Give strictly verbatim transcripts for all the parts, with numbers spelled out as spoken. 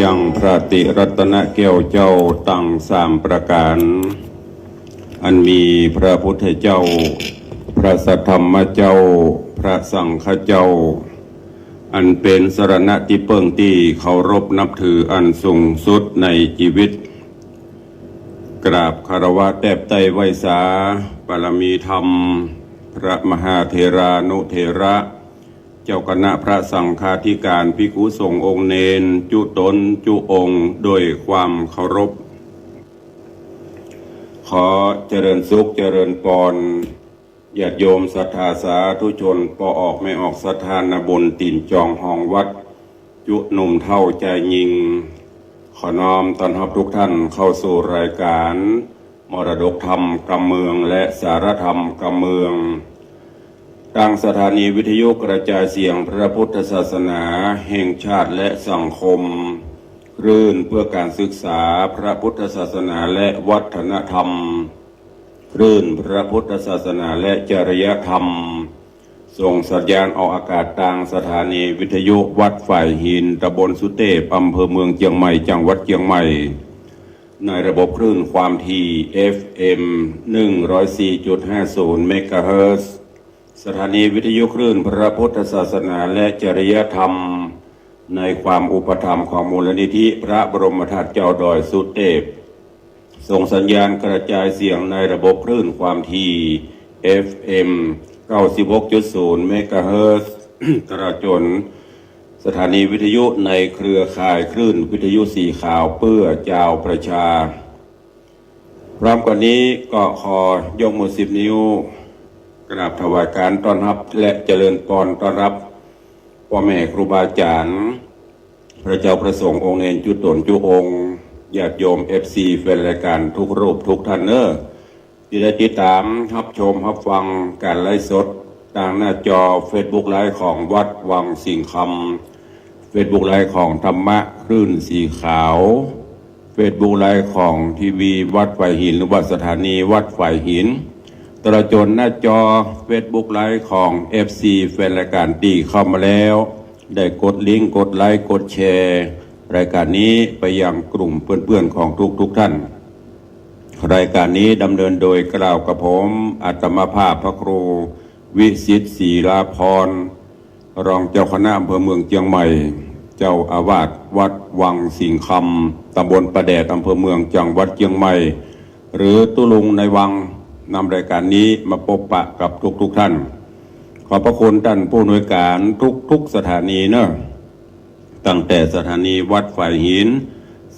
ยังพระติรัตนแก้วเจ้าตังสามประก๋าน อันมีพระพุทธเจ้า พระสัทธรรมเจ้า พระสังฆเจ้า อันเป๋นสรณะตี้เปิ้งตี้เคารพนับถืออันสูงสุดในจีวิต กราบคารวะแตบใต้ไหว้สา บารมีธรรม พระมหาเถรานุเถระ เจ้าคณะพระสังฆาธิการ ภิกขุสงฆ์องค์เณร จุ๊ต๋นจุ๊องค์ โดยความเคารพ ขอเจริญสุขเจริญปอน ญาติโยมศรัทธาสาธุชน ป้อออกแม่ออกศรัทธานาบุญ ตี๋นจองฮองวัด จุ๊หนุ่มเฒ่าจายญิง ขอน้อมต้อนฮับทุกท่านเข้าสู่รายการ มรดกธรรมกำเมือง และสารธรรมกำเมือง ตางสถานีวิทยุกระจายเสียงพระพุทธศาสนาแห่งชาติและสังคม คลื่นเพื่อการศึกษาพระพุทธศาสนาและวัฒนธรรม คลื่นพระพุทธศาสนาและจริยธรรม ส่งสัญญาณออกอากาศตางสถานีวิทยุวัดฝายหิน ตำบลสุเตพ อำเภอเมืองเจียงใหม่ จังหวัดเจียงใหม่ ในระบบคลื่นความถี่ เอฟเอ็ม หนึ่งร้อยสี่จุดห้าศูนย์ เมกะเฮิรตซ์ สถานีวิทยุคลื่นพระพุทธศาสนาและจริยธรรม ในความอุปถัมภ์ของมูลนิธิพระบรมธาตุเจ้าดอยสุเตพ ส่งสัญญาณกระจายเสียงในระบบคลื่นความถี่ เอฟเอ็ม เก้าสิบหกจุดศูนย์ เมกะเฮิรตซ์ ตลอดจ๋นสถานีวิทยุในเครือข่ายคลื่นวิทยุสีขาวเปื้อจาวประชา พร้อมกั๋อนนี้ก็ขอยกมือสิบนิ้ว กราบถวายการต้อนฮับและเจริญปอนต้อนฮับ ป้อแม่ครูบาอาจ๋ารย์ พระเจ้าพระสงฆ์องค์เณรจุ๊ต๋นจุ๊องค์ ญาติโยม เอฟซี แฟนรายการทุกรูปทุกท่านเน้อ ตี้ได้ติดต๋ามฮับชมฮับฟังก๋านไลฟ์สดตางหน้าจอเฟซบุ๊กไลฟ์ของวัดวังสิงห์คำ เฟซบุ๊กไลฟ์ของธรรมะคลื่นสีขาว เฟซบุ๊กไลฟ์ของทีวีวัดฝายหิน หรือว่าสถานีวัดฝายหิน ตลอดจ๋นหน้าจอเฟซบุ๊กไลฟ์ของ เอฟซี แฟนรายการตี้เข้ามาแล้ว ได้กดลิงก์ กดไลก์ กดแชร์ รายการนี้ไปยังกลุ่มเปื้อนๆ ของทุกๆ ท่าน รายการนี้ดำเนินโดยกล่าวกับผม อาตมาภาพพระครูวิสิทธิ์ ศรีลาภรณ์ รองเจ้าคณะอำเภอเมืองเจียงใหม่ เจ้าอาวาสวัดวังสิงห์คำ ตำบลป่าแดด อำเภอเมือง จังหวัดเจียงใหม่ หรือตุ๊ลุงในวัง นำรายการนี้มาปบปะกับทุกๆ ท่าน ขอบพระคุณต้านผู้อำนวยการทุกๆ สถานีเน้อ ตั้งแต่สถานีวัดฝายหิน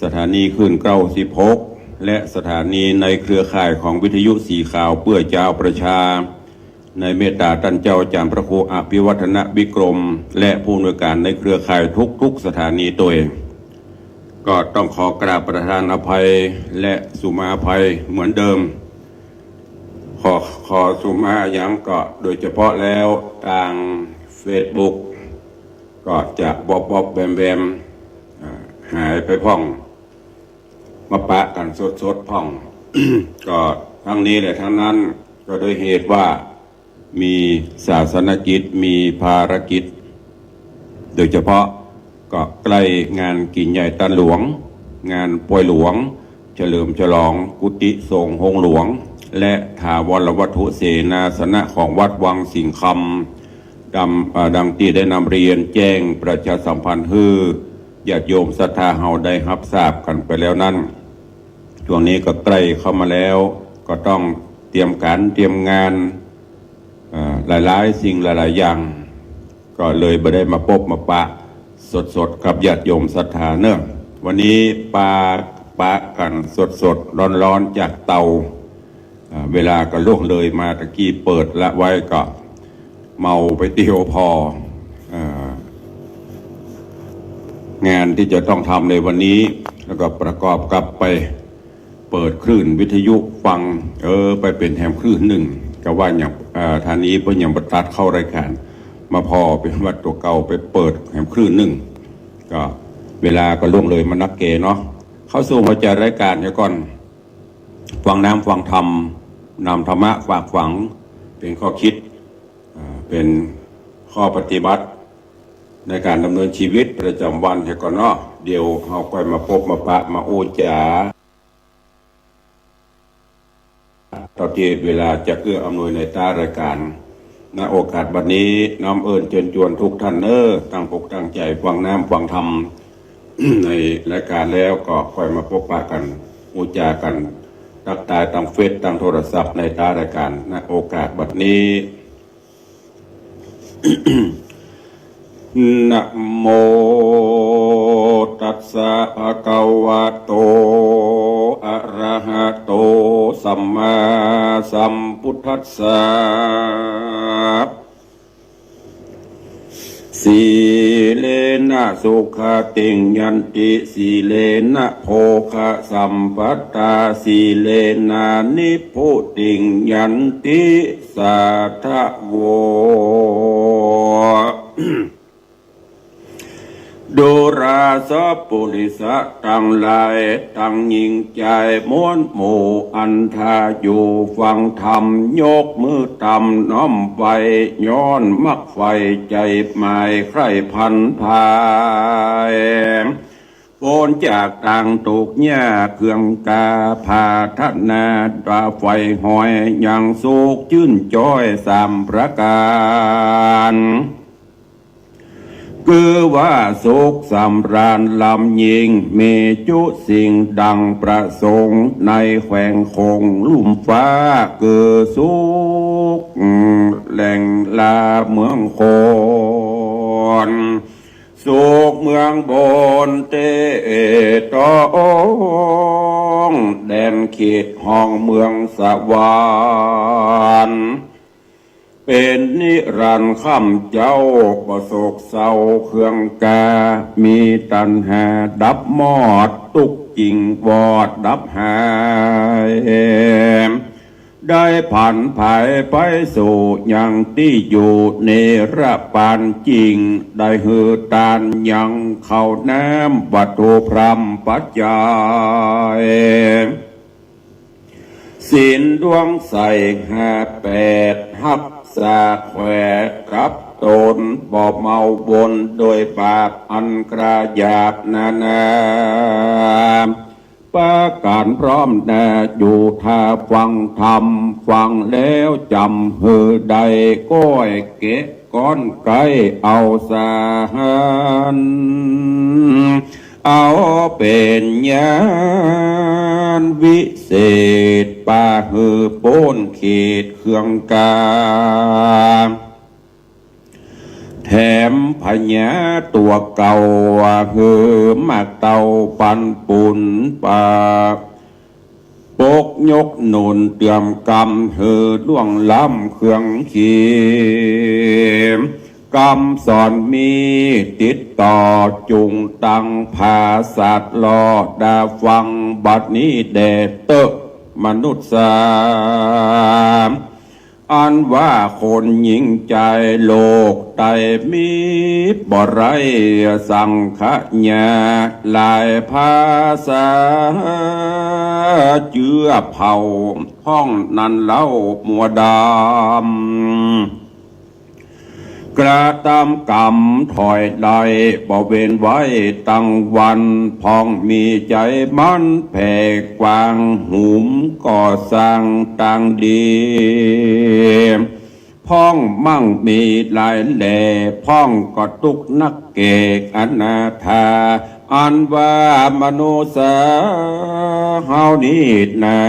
สถานีคลื่นเก้าสิบหก และสถานีในเครือข่ายของวิทยุสีขาวเปื้อจาวประชา ในเมตตาต้านเจ้าอาจ๋ารย์พระครูอภิวัฒนวิกรม และผู้อำนวยการในเครือข่ายทุกๆ สถานีตวย ก็ต้องขอกราบประทานอภัยและสุมาอภัยเหมือนเดิม ขอ ขอสุมาหยังก็โดยเฉพาะแล้วตางเฟซบุ๊ก ก็จะวอบๆ แวมๆ อ่า หายไปพ่อง มาปะกั๋นสดๆ พ่อง ก็ทั้งนี้และทั้งนั้น ก็โดยเหตุว่ามีศาสนกิจ มีภารกิจ โดยเฉพาะก็ใก้งานกิ๋นใหญ่ตานหลวง งานปอยหลวง เฉลิมฉลองกุฏิสงฆ์โฮงหลวง และถาวรวัตถุเสนาสนะของวัดวังสิงห์คำ ดัง เอ่อ ดังตี้ได้นำเรียนแจ้งประชาสัมพันธ์หื้อญาติโยมศรัทธาเฮาได้ฮับทราบกั๋นไปแล้วนั้น ช่วงนี้ก็ใก้เข้ามาแล้ว ก็ต้องเตรียมก๋านเตรียมงาน เอ่อ หลายๆ สิ่งหลายๆ อย่าง ก็เลยบ่ได้มาปบมาปะสดๆ กับญาติโยมศรัทธาเน้อ วันนี้ปา ปะกั๋นสดๆ ฮ้อนๆ จากเตา อ่า เวลาก็ล่วงเลยมา ตะกี้เปิดละไว้ก็เมาไปเตียวผ่อ อ่า งานตี้จะต้องทำในวันนี้ แล้วก็ประกอบกับไปเปิดคลื่นวิทยุฟัง เออ ไปเป๋นแหมคลื่นนึ่ง ก็ว่าอย่าง อ่า ท่านี้เปิ้นยังบ่ตัดเข้ารายการ มาผ่อเป๋นว่าตั๋วเก่าไปเปิดแหมคลื่นนึ่ง ก็เวลาก็ล่วงเลยมานักแก่เนาะ เข้าสู่หัวใจ๋รายการเหียก่อน ฟังน้ำฟังธรรม นำธรรมะฝากฝัง เป๋นข้อคิด อ่า เป๋นข้อปฏิบัติ ในก๋านดำเนินจีวิตประจ๋ำวันเหียก่อนเนาะ เดี๋ยวเฮาก่อยมาปบมาปะมาอู้จ๋า เต้าตี้เวลาจะเอื้ออำนวยในต้ารายก๋าน ณ โอกาสบัดนี้ น้อมเอิ้นเจิญจวนกู้ต้านเน่อ ตั้งปกตั้งใจ๋ฟังน้ำฟังธรรม ในรายก๋านแล้วก็ก่อยมาปบปะกั๋น อู้จ๋ากั๋น ตั๊กตายตางเฟซตางโทรศัพท์ในต้ารายก๋าน ณ โอกาสบัดนี้ นะโม ตัสสะ ภะคะวะโต อะระหะโต สัมมาสัมพุทธัสสะ สีเลนะ สุขะติง ยันติ สีเลนะ โภคะสัมปะตา สีเลนะ นิพพุติง ยันติ สาธะโว ดูราสะปุริสะตังหลาย ตังญิงจายมวลหมู่ อันถ้าอยู่ฟังธรรม ยกมือตำน้อมไหว้ ย้อนมักใฝ่ใจ๋หมายใคร่ผลันภาย ป๊นจากตางตุ๊กยากเคืองกา ผาถนาตราใฝ่หอย ยังสุขจื้นจ้อยสามประก๋าน คือว่าสุขสำราญล้ำยิ่ง มีจุสิ่งดังประสงค์ ในแขวงโขงลุ่มฟ้า คือสุขแหล่งลาเมืองคน สุขเมืองบนเต๊ะตอง แดนเขตห้องเมืองสวรรค์ เป๋นนิรันดร์ค่ำเจ๊า บ่โศกเศร้าเคืองกา มีตัณหาดับมอด ตุ๊กข์จิ่งวอดดับหาย ได้ผลันภายไปสู่ยังตี้อยู่นิรปานจิ่ง ได้หื้อตานยังข้าวน้ำวัตถุพร่ำปัจจัย ศีลดวงใสห้าแปด ฮักษาแขวกับต๋น บ่เมาวนโดยบาปอันกล้าหยาบนานา ประก๋านพร้อมหน้าอยู่ถ้าฟังธรรม ฟังแล้วจ๋ำหื้อได้ก้อยเกะก้อนไก้เอาสาหัน เอาเป๋นญาณวิเศษ ปาหื้อป๊นเขตเคืองกา แถมพญาตั๋วเก่า หื้อมาเต้าปันปุญปา ปกยกหนุนเตื้อมกำ หื้อล่วงล้ำเคืองขี กำสอนมีติดต่อจุงตังผาสัตว์หล่อดาฟัง บัดนี้แด่เต๊อะมนุษย์สา อันว่าคนหญิงจายโลกไตมีบ่ไรสังขยา หลายภาษาเจื้อเผ่า พ่องนั้นเล่ามัวดำ กระตำกำถอยได้บ่เว้นไว้ตั้งวัน พ่องมีใจ๋มันแผ่กว้าง หุมก่อสร้างตางดี พ่องมั่งมีหลายแหล่ พ่องก็ตุ๊กข์นักแก่อนาถา อันว่ามนุษย์สาเฮานี้นา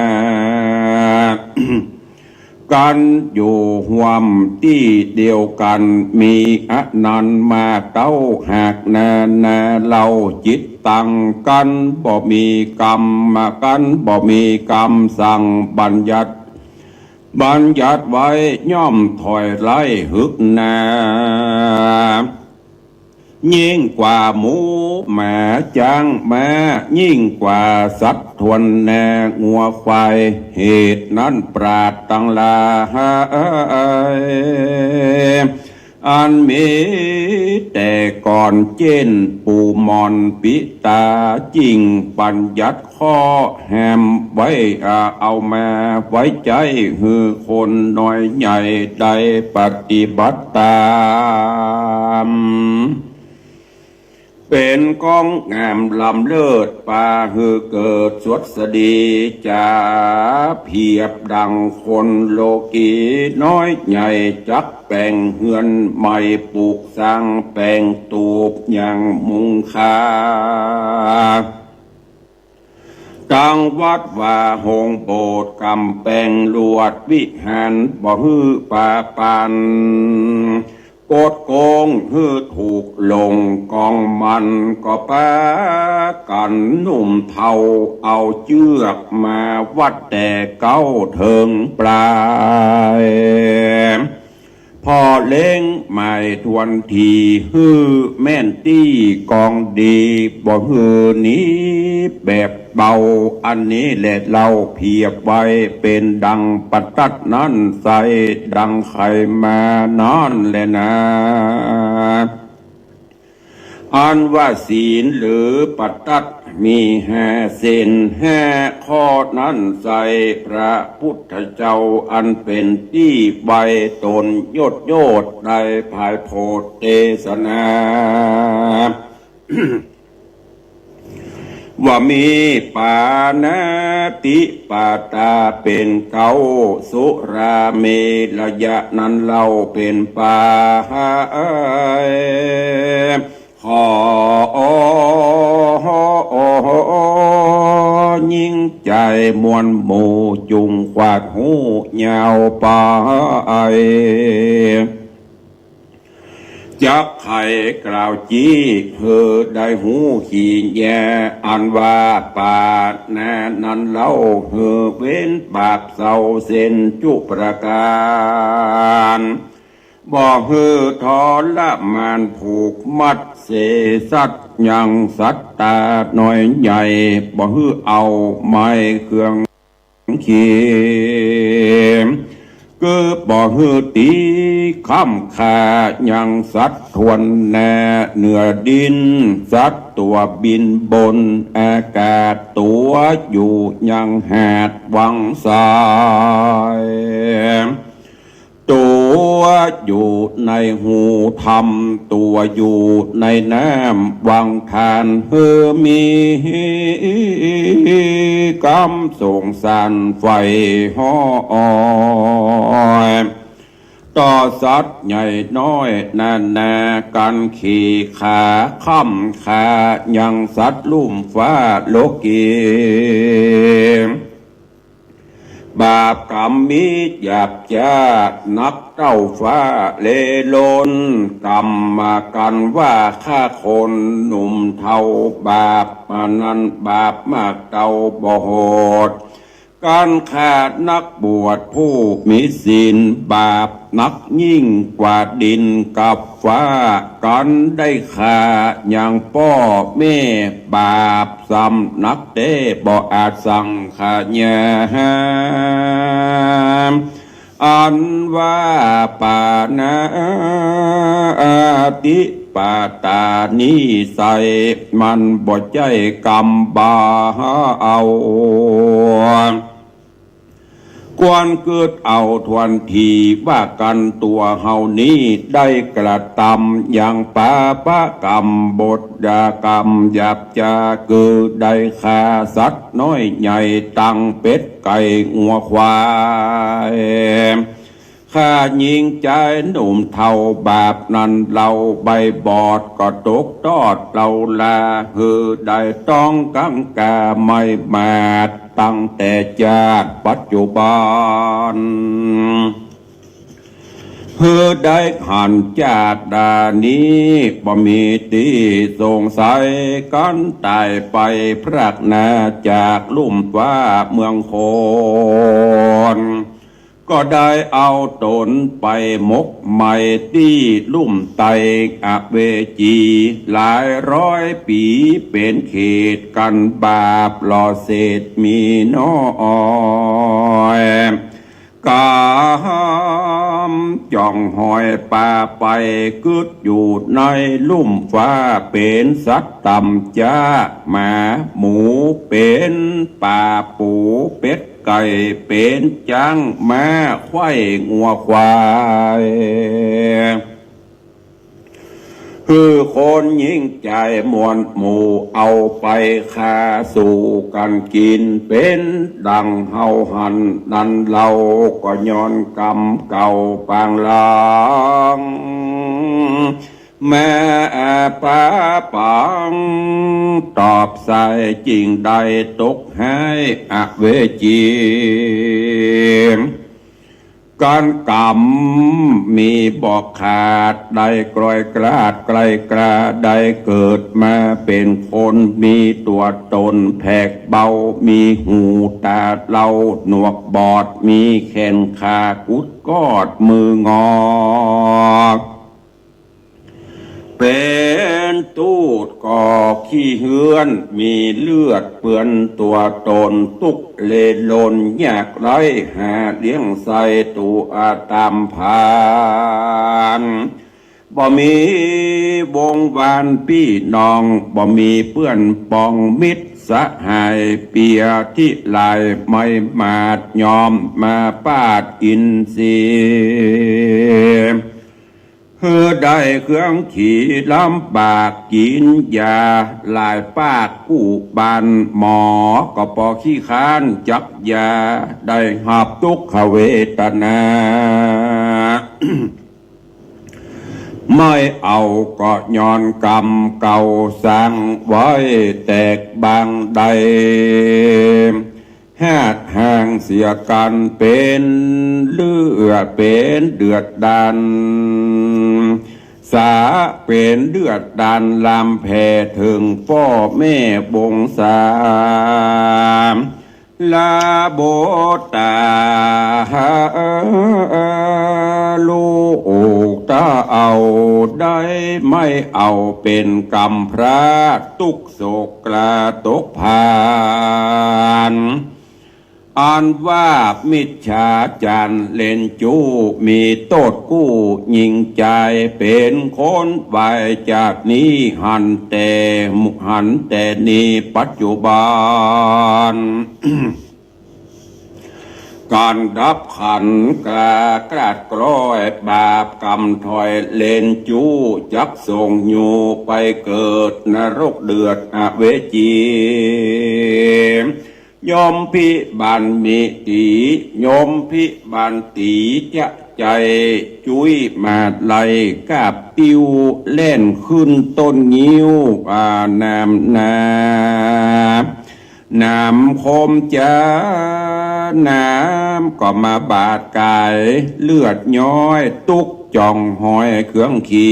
กั๋นอยู่ฮ่วมตี้เดียวกั๋น มีอันนั้นมาเต้าหากนานาเล่า จิตตังกั๋นบ่มีกำ กั๋นบ่มีกำสั่งบัญญัติ บัญญัติไว้ย่อมถอยไล่หึกหนา ยิ่งกว่าหมูหมาจ๊างม้า ยิ่งกว่าสัตว์ถ้วนแน่งัวควาย เหตุนั้นปราชญ์ตังหลาย อันมีแต่ก่อนเจ้นปู่หม่อนปิตา จึ่งบัญญัติข้อแหมไว้ อา เอามาไว้ใจ๊หื้อคนน้อยใหญ่ได้ปฏิบัติต๋าม เป๋นของงามล้ำเลิศ ปาหื้อเกิดสวัสดี จ๋าเปรียบดังคนโลกี น้อยใหญ่จักแป๋งเฮือนใหม่ ปลูกสร้างแป๋งตูบอย่างมุงค่า ตังวัดวาโฮงโบสถ์ ก๋ำแป๋งลวดวิหาร บ่หื้อปาปัน กดโก๋งหื้อถูกหลง กองมันก็ปากั๋นหนุ่มเฒ่า เอาเจื้อกมาวัดแต่เก๊าเถิงปลาย ผ่อเล็งหมายถ้วนที หื้อแม่นตี้กองดี บ่หื้อหนีแบบเบา อันนี้แลเล่าเปรียบไว้ เป๋นดังประตัดนั้นไส้ ดังใค่มานั้นแลนา อันว่าศีลหรือประตัดมีห้าเส้นห้าข้อนั้นไส้ พระพุทธเจ้าอันเป๋นตี้ไว้ตนโยดโยด ได้ผายโผดเตสนา ว่ามีปาณาติปาตาเป๋นเก๊า สุราเมรยะนั้นเล่าเป๋นปาย ขอญิงใจ๋มวลหมู่ จุ่งขวาดฮู้ยาวไป จักไขกล่าวจี้ หื้อได้ฮู้ขี้แย อันว่าปาณานั้นเล่า หื้อเว้นบาปเศร้าเส้นจุประก๋าน บ่หื้อทรมานผูกมัดเสสัตว์ยังสัตตาน้อยใหญ่ บ่หื้อเอาไม้เคือง เขียม คือบ่หื้อตี๋ค่ำฆ่ายังสัตว์ถ้วนหน้าเหนือดิน สัตว์ตั๋วบินบนอากาศ ตั๋วอยู่ยังหาดวังสาย ตั๋วอยู่ในฮูธรรม ตั๋วอยู่ในน้ำวังทาน หื้อมีกำสงสารใฝ่ฮ้อย ต่อสัตว์ใหญ่น้อยนานากั๋น ขี่ขาค่ำฆ่ายังสัตว์ลุ่มฟ้าโลกี บาปกรรมมีหยาบจ๊านักเต้าฟ้าเลโลน กรรมกั๋นว่าฆ่าคนหนุ่มเฒ่า บาปอันนั้นบาปมากเต้าบ่โหด กั๋นฆ่านักบวชผู้มีศีล บาปนักยิ่งกว่าดินกับฟ้า กั๋นได้ฆ่ายังป้อแม่ บาปซ้ำนักแต๊บ่อาจสังขยา อันว่าปาณาติปาตานี้ไส้ มันบ่ใจ้กรรมบ่าเอา ควรกึ๊ดเอาถ้วนที ว่ากั๋นตั๋วเฮานี้ได้กระตำยังปาปกรรม บาปกรรมหยาบจ๊า คือได้ฆ่าสัตว์น้อยใหญ่ ตังเป็ดไก่งัวควาย ฆ่าญิงจายหนุ่มเฒ่า บาปนั้นเล่าใบบอดก็ตกตอดเล่าลา หื้อได้ต้องกังขาไม้หมาด ตั้งแต่จ๊าดปัจจุบัน หื้อได้หันจ๊าดดานี้ บ่มีตี้สงสัย กั๋นต๋ายไปพรากหน้าจากลุ่มฟ้าเมืองคน ก็ได้เอาต๋นไปหมกไหม้ตี้ลุ่มไต้อเวจี หลายร้อยปี๋ เป๋นเขตกั๋นบาปหล่อเศษมีน้อย กรรมจ่องหอยปาไป กึ๊ดอยู่ในลุ่มฟ้า เป๋นสัตว์ต่ำจ๊า หมาหมู เป๋นป๋าปูเป็ดไก่ เป๋นจ๊างม้าไขว้งัวควาย คือคนยิ่งใจ๋มวลหมู่ เอาไปฆ่าสู้กั๋นกิ๋น เป๋นดั่งเฮาหันนั้นเล่า ก็ย้อนกรรมเก่าปางหลัง แม่ปาปัง ตอบใส่ จึ่งได้ตกหายอเวจี ก๋านกรรมมีบ่ขาด ได้กลอยกลาดไกลกล้า ได้เกิดมาเป๋นคน มีตั๋วต๋นแผกเบา มีหูต๋าเล่า หนวกบอด มีแขนขากุดกอดมืองอ เป๋นตูดก็ขี้เฮื้อน มีเลือดเปื้อนตั๋วต๋น ตุ๊กข์เล่นร่อนยากไร้ หาเลี้ยงใส่ตั๋วต๋ามผาน บ่มีวงวานปี้น้อง บ่มีเปื้อนปองมิตรสหาย เปียที่หลายไม่มาดยอม มาปาดอินทรีย์ หื้อได้เครื่องขี่ลำบาก กิ๋นยาหลายปากกู้บ้าน หมอก็ปอขี้ค้านจักยา ได้ฮับตุ๊กขเวทนา ไม่เอาก็ย้อนกรรมเก่าสร้างไว้ แตกบางได้ หาดห่างเสียกั๋น เป๋นเลือด เป๋นเดือดดาล สาเป๋นเลือดดาล ลามแผ่เถิงป้อแม่วงศา ลาโบตา ลูกตาเอาได้ ไม่เอาเป๋นกำพร้า ตุ๊กข์โศกกล้าตกผาน อันว่ามิจฉาจารย์เล่นจู้ มีโต้ษกู้ยิ่งใจ๋ เป๋นคนวายจากนี้ หันแต่ หันแต่นี้ปัจจุบัน ก๋านดับขันกล้ากล้าดกล้อย บาปกำถอยเล่นจู้ จักส่งอยู่ไปเกิดนรกเดือดอเวจี ยมพิบาลมีตี ยมพิบาลตีจะใจ๋ จุ้ยมาลัยกาบติ้ว แล่นขึ้นต้นงิ้ว อา น้ำนา น้ำคมจา น้ำก็มาบาดก๋าย เลือดย้อยตุ๊กจ่องหอยเครื่องขี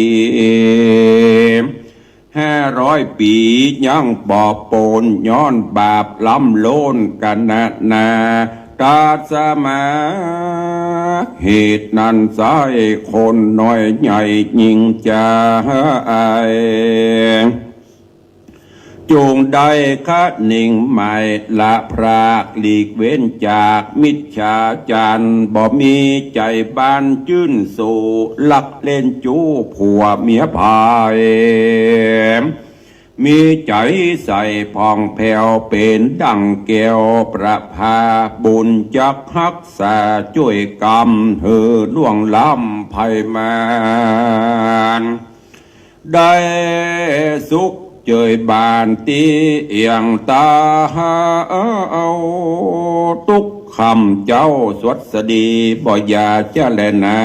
ห้าร้อยปี๋ยังบ่ป๊น ย้อนบาปล้ำล้นกั๋นนานา ตัสมา เหตุนั้นไส้คนน้อยใหญ่ยิ่งจาย จงได้คะนิงหมายละพราก หลีกเว้นจากมิจฉาจารย์ บ่มีใจ๋บานจื้นสู่ ลักเล่นจู้ผัวเมียผาย มีใจ๋ใสผ่องแผ้ว เป๋นดั่งแก้วประภา บุญจักฮักษาจ้วยกำ หื้อล่วงล้ำภัยมาร ได้สุขเจยบานตี้เอี่ยงตา เอาตุ๊กข์คำเจ้าสวัสดี บ่อย่าจะแลนา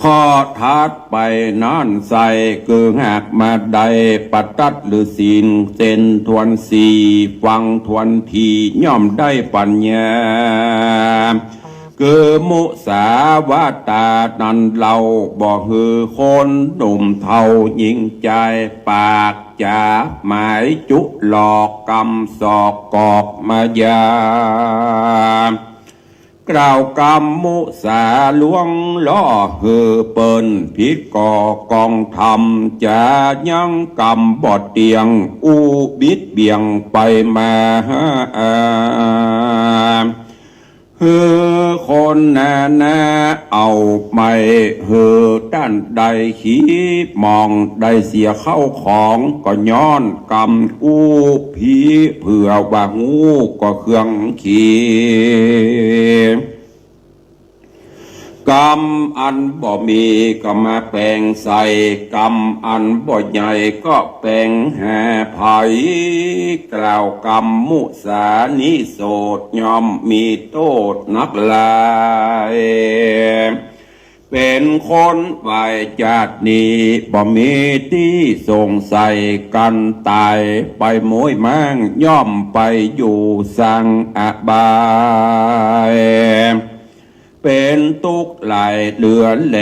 ข้อถัดไปนั้นไส้ คือหากมาได้ปะตัดฤๅศีล เส้นทวนสี่ ฟังทวนที ย่อมได้ปัญญา คือมุสาวาตานั้นเล่า บ่หื้อคนหนุ่มเฒ่าหญิงจาย ปากจ๋าหมายจุหลอก กำศอกกอกมายา กล่าวกำมุสาลวงล่อ หื้อเปิ้นผิดก่อกองธรรม จ๋ายังกำบ่เตี้ยง อู้บิดเบี่ยงไปมา หื้อคนนานาเอาไม่ หื้อต้านได้ขี้หมอง ได้เสียเข้าของ ก็ย้อนกำอู้ผี เผื่อว่าฮู้ก็เครื่องขี กรรมอันบ่มีก็มาแป๋งใส่ กรรมอันบ่ใหญ่ก็แป๋งหาไผ กล่าวกรรมมุสานิโสตย่อมมีโต้ษนักหลาย เป๋นคนไหว้จาตินี้ บ่มีตี้ส่งใส่ กันต๋ายไปโม้ยม้าง ย่อมไปอยู่สังอบาย เป๋นตุ๊กข์หลายเหลือแล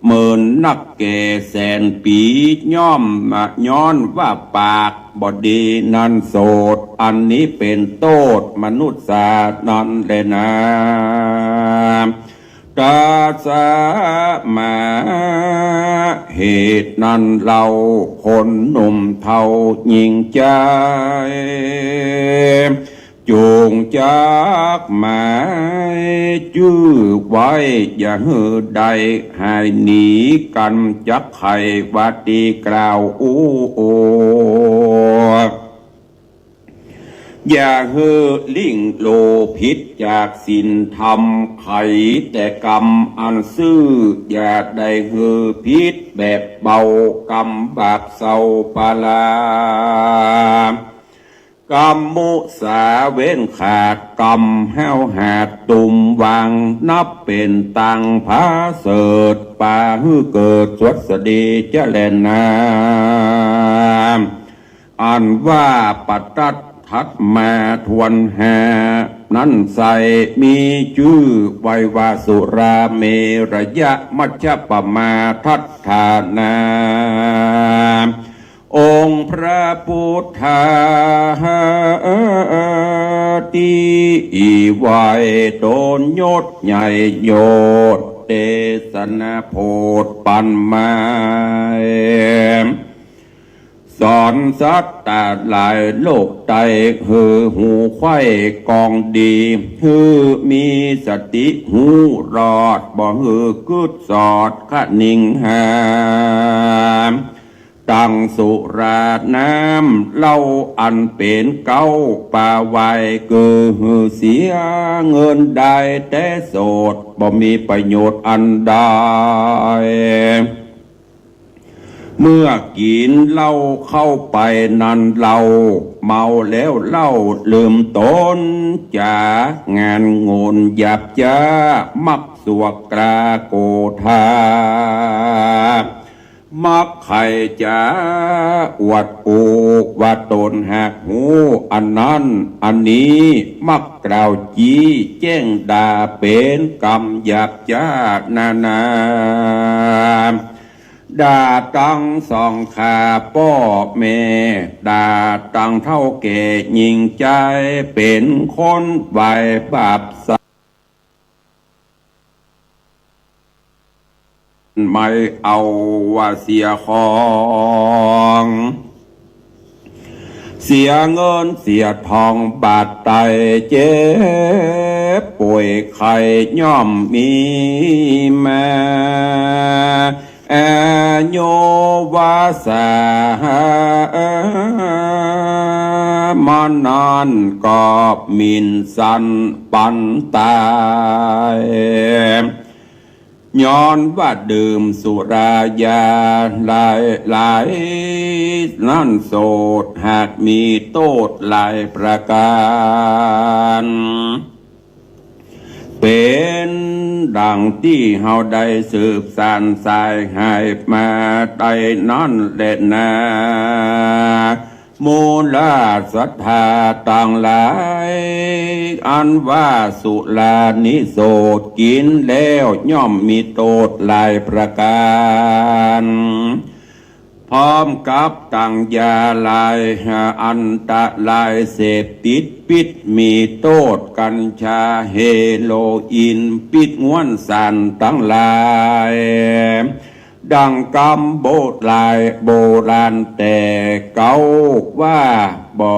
เหมินนักแก่แสนปี๋ ย่อมมาย้อนว่าปากบ่ดีนั้นโสต อันนี้เป๋นโต้ษมนุษย์สานั้นแลนา ตัสสะ เหตุนั้นเล่า คนหนุ่มเฒ่าหญิงจาย จงจักหมายจื้อไว้ อย่าหื้อได้หายหนีกั๋น จักใค่ว่าตี้กล่าวอู้ อย่าหื้อลิ่งโลผิดจากศีลธรรม ใค่แต่กรรมอันซื่อ อย่าได้หื้อผิดแบบเบา กรรมบาปเศร้าปาลา กรรมมุสาเว้นขาด กรรมห้าวหาดตุมวัง นับเป๋นตังผาเสริฐ ปาหื้อเกิดสวัสดีจะแลนา อันว่าปะตัด ถัดมาถ้วนห้านั้นไส้ มีจื้อไว้ว่าสุราเมรยะมัชฌัปปมาทัฏฐานา องค์พระพุทธาตี้ไหว้ต๋นยศใหญ่โยชน์ เตสนาโผดปั๋นมา สอนสัตว์ตังหลายโลกใต้ หื้อฮู้ใค่กองดี หื้อมีสติฮู้รอด บ่หื้อกึ๊ดสอดคะนิงหา ตังสุราน้ำเหล้าอันเป๋นเก๊าปาไวน์ คือหื้อเสียเงินได้แต่โสด บ่มีประโยชน์อันใด เมื่อกิ๋นเหล้าเข้าไปนั้นเล่า เมาแล้วเล่าลืมต๋น จ๋างานโง่นหยาบจ๊า มักสวกกล้าโกธา มักใค่จะอวดอู้ว่าต๋นหากฮู้อันนั้นอันนี้ มักกล่าวจี้แจ้งด่าเป๋นกำหยาบจ๊านานา ด่าตังสองข้าป้อแม่ ด่าตังเฒ่าแก่ญิงจาย เป๋นคนไหว้บาปสัตว์ ไม่เอาว่าเสียของ เสียเงินเสียทองบาดต๋ายเจ็บป่วยไข้ย่อมมีมา อายุวาสา มานานก็หมิ่นสันปันต๋าย ย้อนว่าดื่มสุรายาหลายหลาย นั้นโสดหากมีโต้ษหลายประก๋าน เป๋นดังตี้เฮาได้สืบสานสายหายมาได้นั้นแลนา หมู่ราชสัตถาตังหลาย อันว่าสุรานิโสดกิ๋นแล้วย่อมมีโต้ษหลายประก๋าน พร้อมกับตังยาหลายอันตรายเสพติดปิ๊ด มีโต้ษกัญชา เฮโรอีน ปิ๊ด ง่วนสารตังหลาย ดังกำโบราณ โบราณแต่เก่าว่า บ่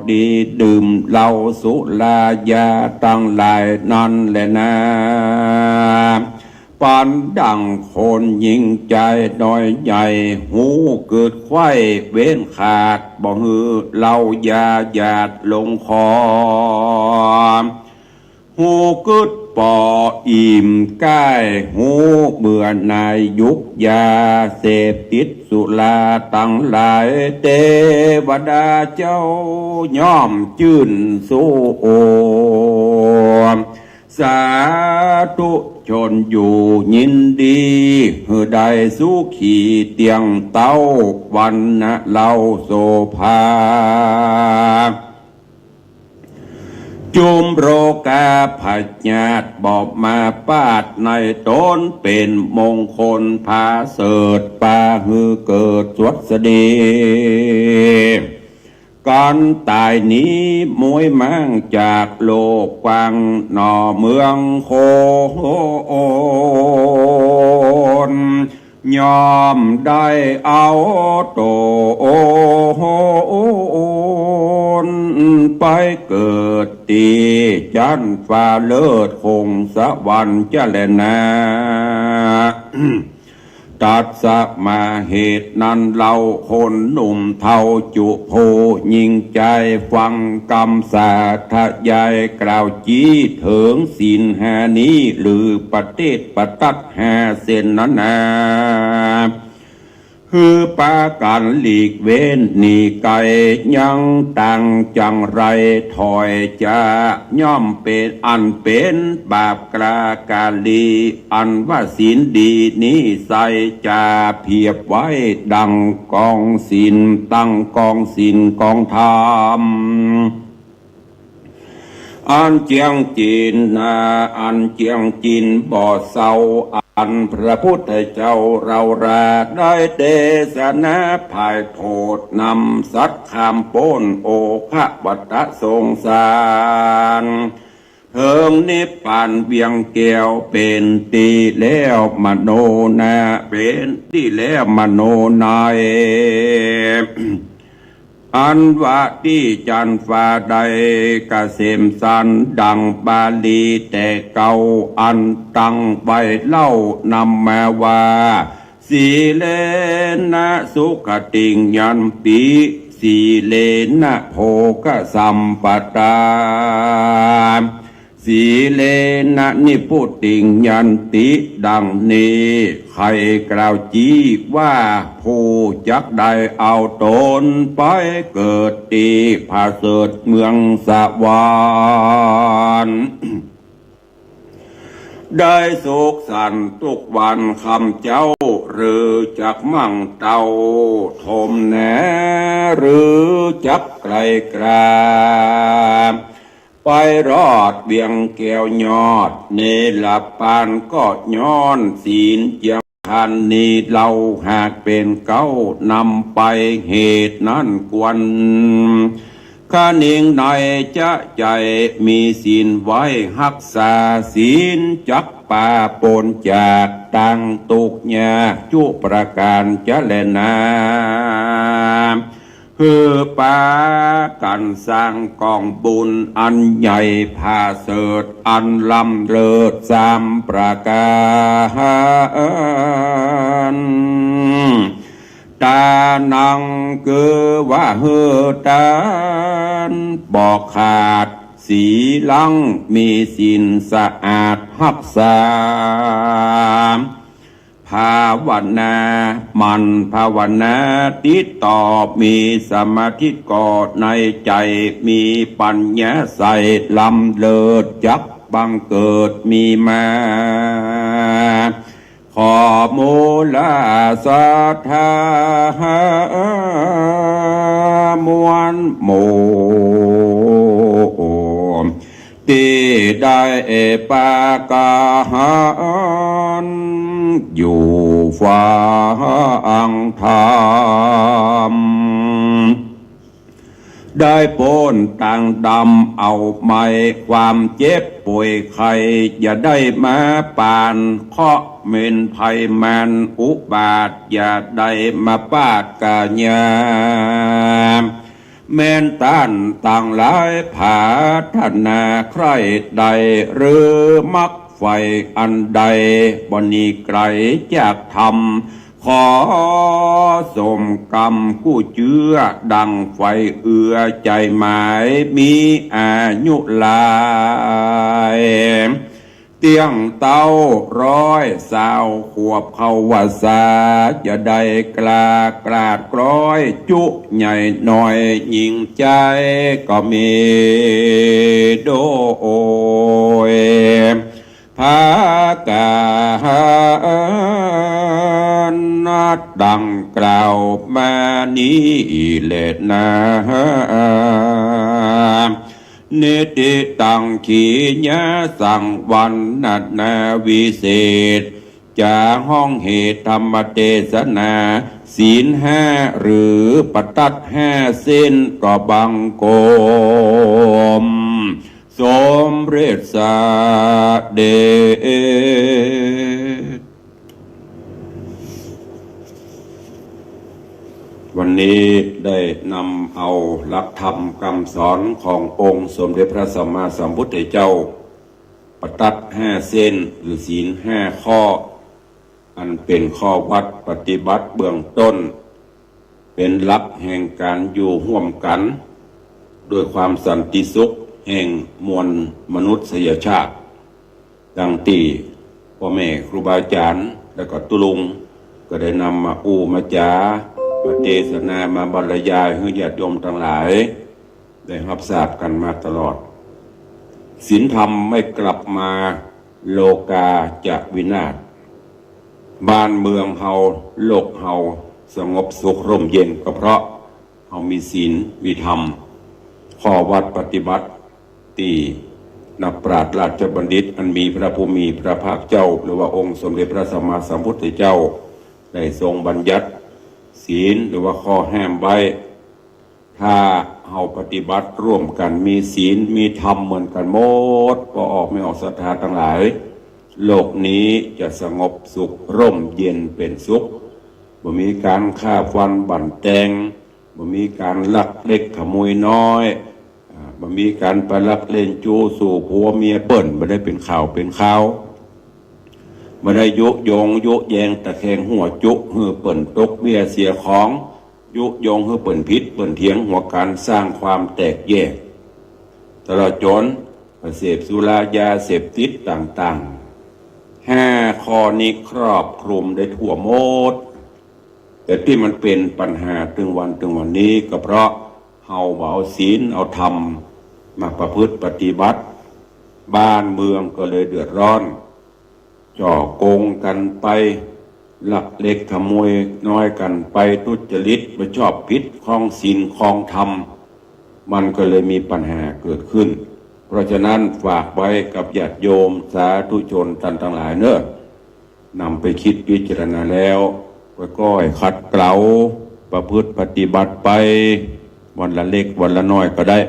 ดีดื่มเหล้าสุรายาตังหลายนั้นแลนา ปันดังคนญิงจายน้อยใหญ่ ฮู้กึ๊ดไขว้เว้นขาด บ่หื้อเหล้ายาหยาดลงคอ ฮู้กึ๊ด ปออิ่มก้าย ฮู้เบื่อหน่ายยุกยาเสพติดสุราตังหลาย เตวดาเจ้าย่อมจื้นสู้ สาธุชนอยู่ยินดี หื้อได้สุขีเตี้ยงเต้า วรรณะเลาโสภา จุมโรคาพยาธิบ่มาปาดในต๋น เป๋นมงคลผาเสริฐ ปาหื้อเกิดสวัสดี ก๋านต๋ายหนีม้วยม้างจากโลกกว้าง หน่อเมืองโคน ย่อมได้เอาต๋นไปเกิดตี้จั๊นฟ้าเลิศคงสวรรค์จะแลนา ตัสมาเหตุนั้นเล่า คนหนุ่มเฒ่าจุผู้ยิ่งใจ๋ ฟังกำสาธยายกล่าวจี้เถิงศีลห้านี้ หรือปฏิบัติห้าเส้นนั้นนา หื้อปากั๋นหลีกเว้นหนีไก๋ ยังตังจังไรถอยจะ ย่อมเป๋นอันเป๋นบาปกล้ากาลี อันว่าศีลดีนี้ใส่จะเปรียบไว้ดังก๋องศีล ดังก๋องศีลก๋องธรรม อันเจียงจินนา อันเจียงจินบ่เซา อันพระพุทธเจ้าเฮาราได้เตสนาผายโผดนำสัตว์ข้ามป๊นโอฆะวัฏสงสาร เถิงนิพพานเวียงแก้วเป๋นตี้แล้วมโนนา เป๋นตี้แล้วมโนใน อันว่าตี้จั๊นฟ้าได้กะเสมสันดังบาลีแต่เก่า อันตั้งไว้เล่านำมาว่า สีเลนะสุขติงยันติ สีเลนะโภคสัมปตา สีเลนะนิพพุติงยันติ ดังนี้ ใค่กล่าวจี้ว่าผู้จักได้เอาต๋นไปเกิดตี้ผาเสริฐเมืองสวรรค์ ได้สุขสันต์ทุกวันค่ำเจ๊า หรือจักมั่งเต้า ถมแหน หรือจักไกลกรา ไปรอดเวียงแก้วยอดเนรปานก็ย้อนศีลเจียง ขันนี้เล่าหากเป๋นเก๊านำไป เหตุนั้นควร คะนิงในจะใจ๋มีศีลไว้ฮักษา ศีลจักปาป๊นจากตังตุ๊กข์ยากจุประก๋านจะแลนา หื้อปากั๋นสร้างก๋องบุญอันใหญ่ผาเสริฐ อันล้ำเลิศสามประก๋าน ตานังคือว่าหื้อต๋าน บ่ขาด สีลัง มีศีลสะอาดฮักษา ภาวนา หมั่นภาวนา ติดต่อ มีสมาธิก่อในใจ๋ มีปัญญาใส่ ล้ำเลิศจักบังเกิดมีมา ขอมูลาศรัทธามวลหมู่ ตี้ได้ปากั๋นอยู่ฟังธรรม ได้ป๊นตางดำเอาไหม้ ความเจ็บป่วยไข้อย่าได้มาปาน เคราะห์เวรภัยมารอุบาทอย่าได้มาปาดก๋ายา แม้นต้านตังหลายผาถนาใคร่ใด่ หรือมักใฝ่อันใด บ่หนีไก๋จากธรรม ขอสมกำกู้เจื้อ ดังใฝ่เอื้อใจ๋หมาย มีอายุหลาย เตี้ยงเต๊าร้อยซาวขวบเข้าว่าสา จะได้กล้ากราดกร้อยจุใหญ่น้อยหญิงใจ๋ ก็มีโดย พากั๋นดังกล่าวมานี้แลนา นิติตัง ขีญาสัง วรรณนาวิเศษ จ๋าฮ้องเหตุธรรมเตสนา ศีลห้าหรือปตัดห้าเส้น ก็บังคม สมเร็จเสด็จ วันนี้ได้นำเอาหลักธรรมกำสอนขององค์สมเด็จพระสัมมาสัมพุทธเจ้า ปตัดห้าเส้น หรือศีลห้าข้อ อันเป๋นข้อวัดปฏิบัติเบื้องต้น เป๋นหลักแห่งก๋านอยู่ฮ่วมกั๋น ด้วยความสันติสุขแห่งมวลมนุษยชาติ ดังตี้ป้อแม่ครูบาอาจ๋ารย์ แล้วก็ตุ๊ลุง ก็ได้นำมาอู้มาจ๋า มาเตสนา มาบรรยายหื้อญาติโยมตังหลาย ได้ฮับทราบกั๋นมาตลอด ศีลธรรมไม่กลับมา โลกาจะวินาศ บ้านเมืองเฮา โลกเฮาสงบสุขร่มเย็น ก็เพราะเฮามีศีลมีธรรม ข้อวัดปฏิบัติ ตี้นักปราชญ์ราชบัณฑิต อันมีพระผู้มีพระภาคเจ้า หรือว่าองค์สมเด็จพระสัมมาสัมพุทธเจ้า ได้ทรงบัญญัติศีล หรือว่าข้อห้ามไว้ ถ้าเฮาปฏิบัติร่วมกั๋น มีศีลมีธรรมเหมือนกั๋นหมด ป้อออกแม่ออกศรัทธาตังหลาย โลกนี้จะสงบสุขร่มเย็นเป๋นสุข บ่มีก๋านฆ่าฟันบั่นแตง บ่มีก๋านลักเล็กขโมยน้อย อ่า บ่มีก๋านไปลักเล่นจู๊สู่ผัวเมียเปิ้น บ่ได้เป๋นข่าวเป๋นคราว บ่ได้ยุยงยุแยงตะแคงหัวจุ หื้อเปิ้นตกเบี้ยเสียของ ยุยงหื้อเปิ้นผิดเปิ้นเถียง หัวก๋านสร้างความแตกแยก ตลอดจ๋นไปเสพสุรายาเสพติดต่างๆ ห้าข้อนี้ครอบคลุมได้ทั่วหมด แต่ตี้มันเป๋นปัญหาตึงวันตึงวันนี้ ก็เพราะเฮาบ่เอาศีลเอาธรรมมาประพฤติปฏิบัติ บ้านเมืองก็เลยเดือดร้อน จ้อโกงกั๋นไป ลักเล็กขโมยน้อยกั๋นไป ทุจริตบ่ชอบผิด ครองศีลครองธรรม มันก็เลยมีปัญหาเกิดขึ้น เพราะฉะนั้นฝากไว้กับญาติโยมสาธุชนต้านตังหลายเน่อ นำไปกึ๊ดพิจารณาแล้ว ก้อยๆ ขัดเกลา ประพฤติปฏิบัติไป วันละเล็กวันละน้อยก็ได้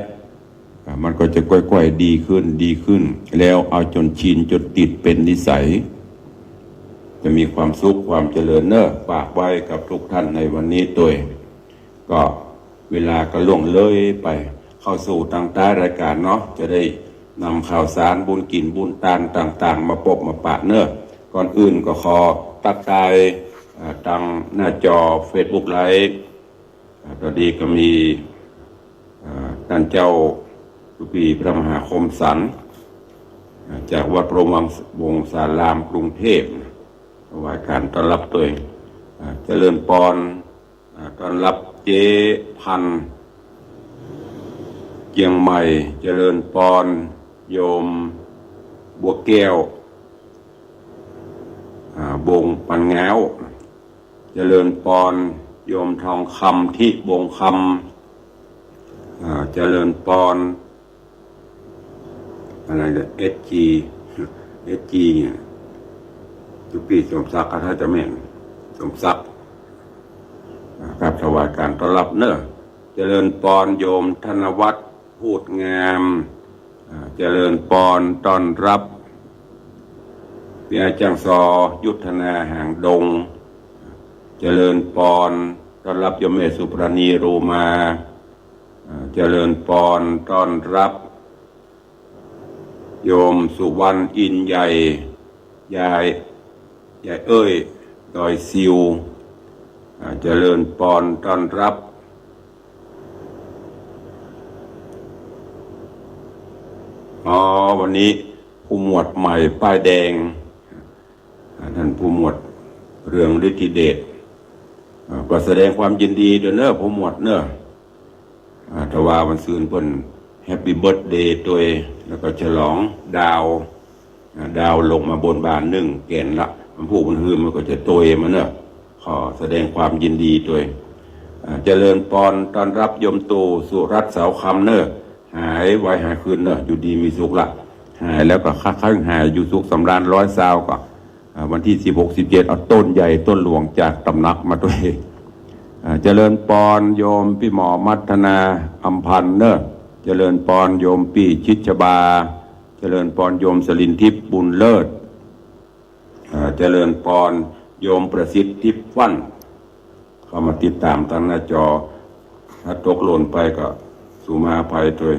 อ่า มันก็จะก้อยๆ ดีขึ้น ดีขึ้น แล้วเอาจ๋นชินจ๋นติดเป๋นนิสัย จะมีความสุขความเจริญเน่อ ฝากไว้กับทุกท่านในวันนี้ตวย ก็เวลาก็ล่วงเลยไป เข้าสู่ตางต้ายรายก๋านเนาะ จะได้นำข่าวสารบุญกิ๋นบุญตานต่างๆ มาปบมาปะเน่อ ก่อนอื่นก็ขอตั๊กตาย อ่า ตางหน้าจอเฟซบุ๊กไลฟ์ อ่า ต๋อนนี้ก็มี อ่า ต้านเจ้าตุ๊ปี้พระมหาคมสันต์ อ่า จากวัดพรหมวงศารามกรุงเทพฯ ถวายก๋านต้อนรับตวย อ่า เจริญปอน อ่า ต้อนรับเจ๊พันธุ์ เจียงใหม่ เจริญปอน โยมบัวแก้ว อ่า บงปันแง้ว เจริญปอน โยมทองคำ ทิบงคำ อ่า เจริญปอน อะไรเนี่ย เอสจี เอสจี เนี่ย ตุ๊ปี้สมศักดิ์ ก็ถ้าจะแม่น สมศักดิ์ อ่า ครับ ถวายก๋านต้อนรับเน่อ เจริญปอน โยมธนวัฒน์ พูดงาม อ่า เจริญปอน ต้อนรับ พี่อาจ้างซอ ยุทธนา หางดง เจริญปอน ต้อนรับโยมแม่สุปราณี โรมา อ่า เจริญปอน ต้อนรับ โยมสุวรรณ อินใหญ่ ยาย ยายเอ้ย ดอยซิว อ่า เจริญปอน ต้อนรับ อ๋อ วันนี้ ผู้หมวดใหม่ป้ายแดง อ่า ท่านผู้หมวดเรืองฤทธิเดช อ่า ก็แสดงความยินดีตวยเน่อ ผู้หมวดเน่อ อ่า แต่ว่าวันซืนเปิ้นแฮปปี้เบิร์ธเดย์ตวย แล้วก็ฉลองดาว อ่า ดาวลงมาบนบานนึ่งแก่นละ มันพูดมันหืมมันก็จะตวยมาเน่อ ขอแสดงความยินดีตวย อ่า เจริญปอน ต้อนฮับโยมตู่ สุรัตน์ เสาคำเน่อ หายไวหายคืนเน่อ อยู่ดีมีสุขละ หายแล้วก็ค่อยๆหาย อยู่สุขสำราญ ร้อยซาวก็ อ่า วันตี้สิบหก สิบเจ็ด เอาต้นใหญ่ต้นหลวงจากตำหนักมาตวย อ่า เจริญปอนโยมปี้หมอมัทนา อำพันธ์เน่อ เจริญปอนโยมปี้ชิดชบา เจริญปอนโยมสลินทิพย์ บุญเลิศ อ่า เจริญปอนโยมประสิทธิ์ ทิพย์ฟั่น เข้ามาติดต๋ามตางหน้าจอ ถ้าตกหล่นไปก็สุมาอภัยตวย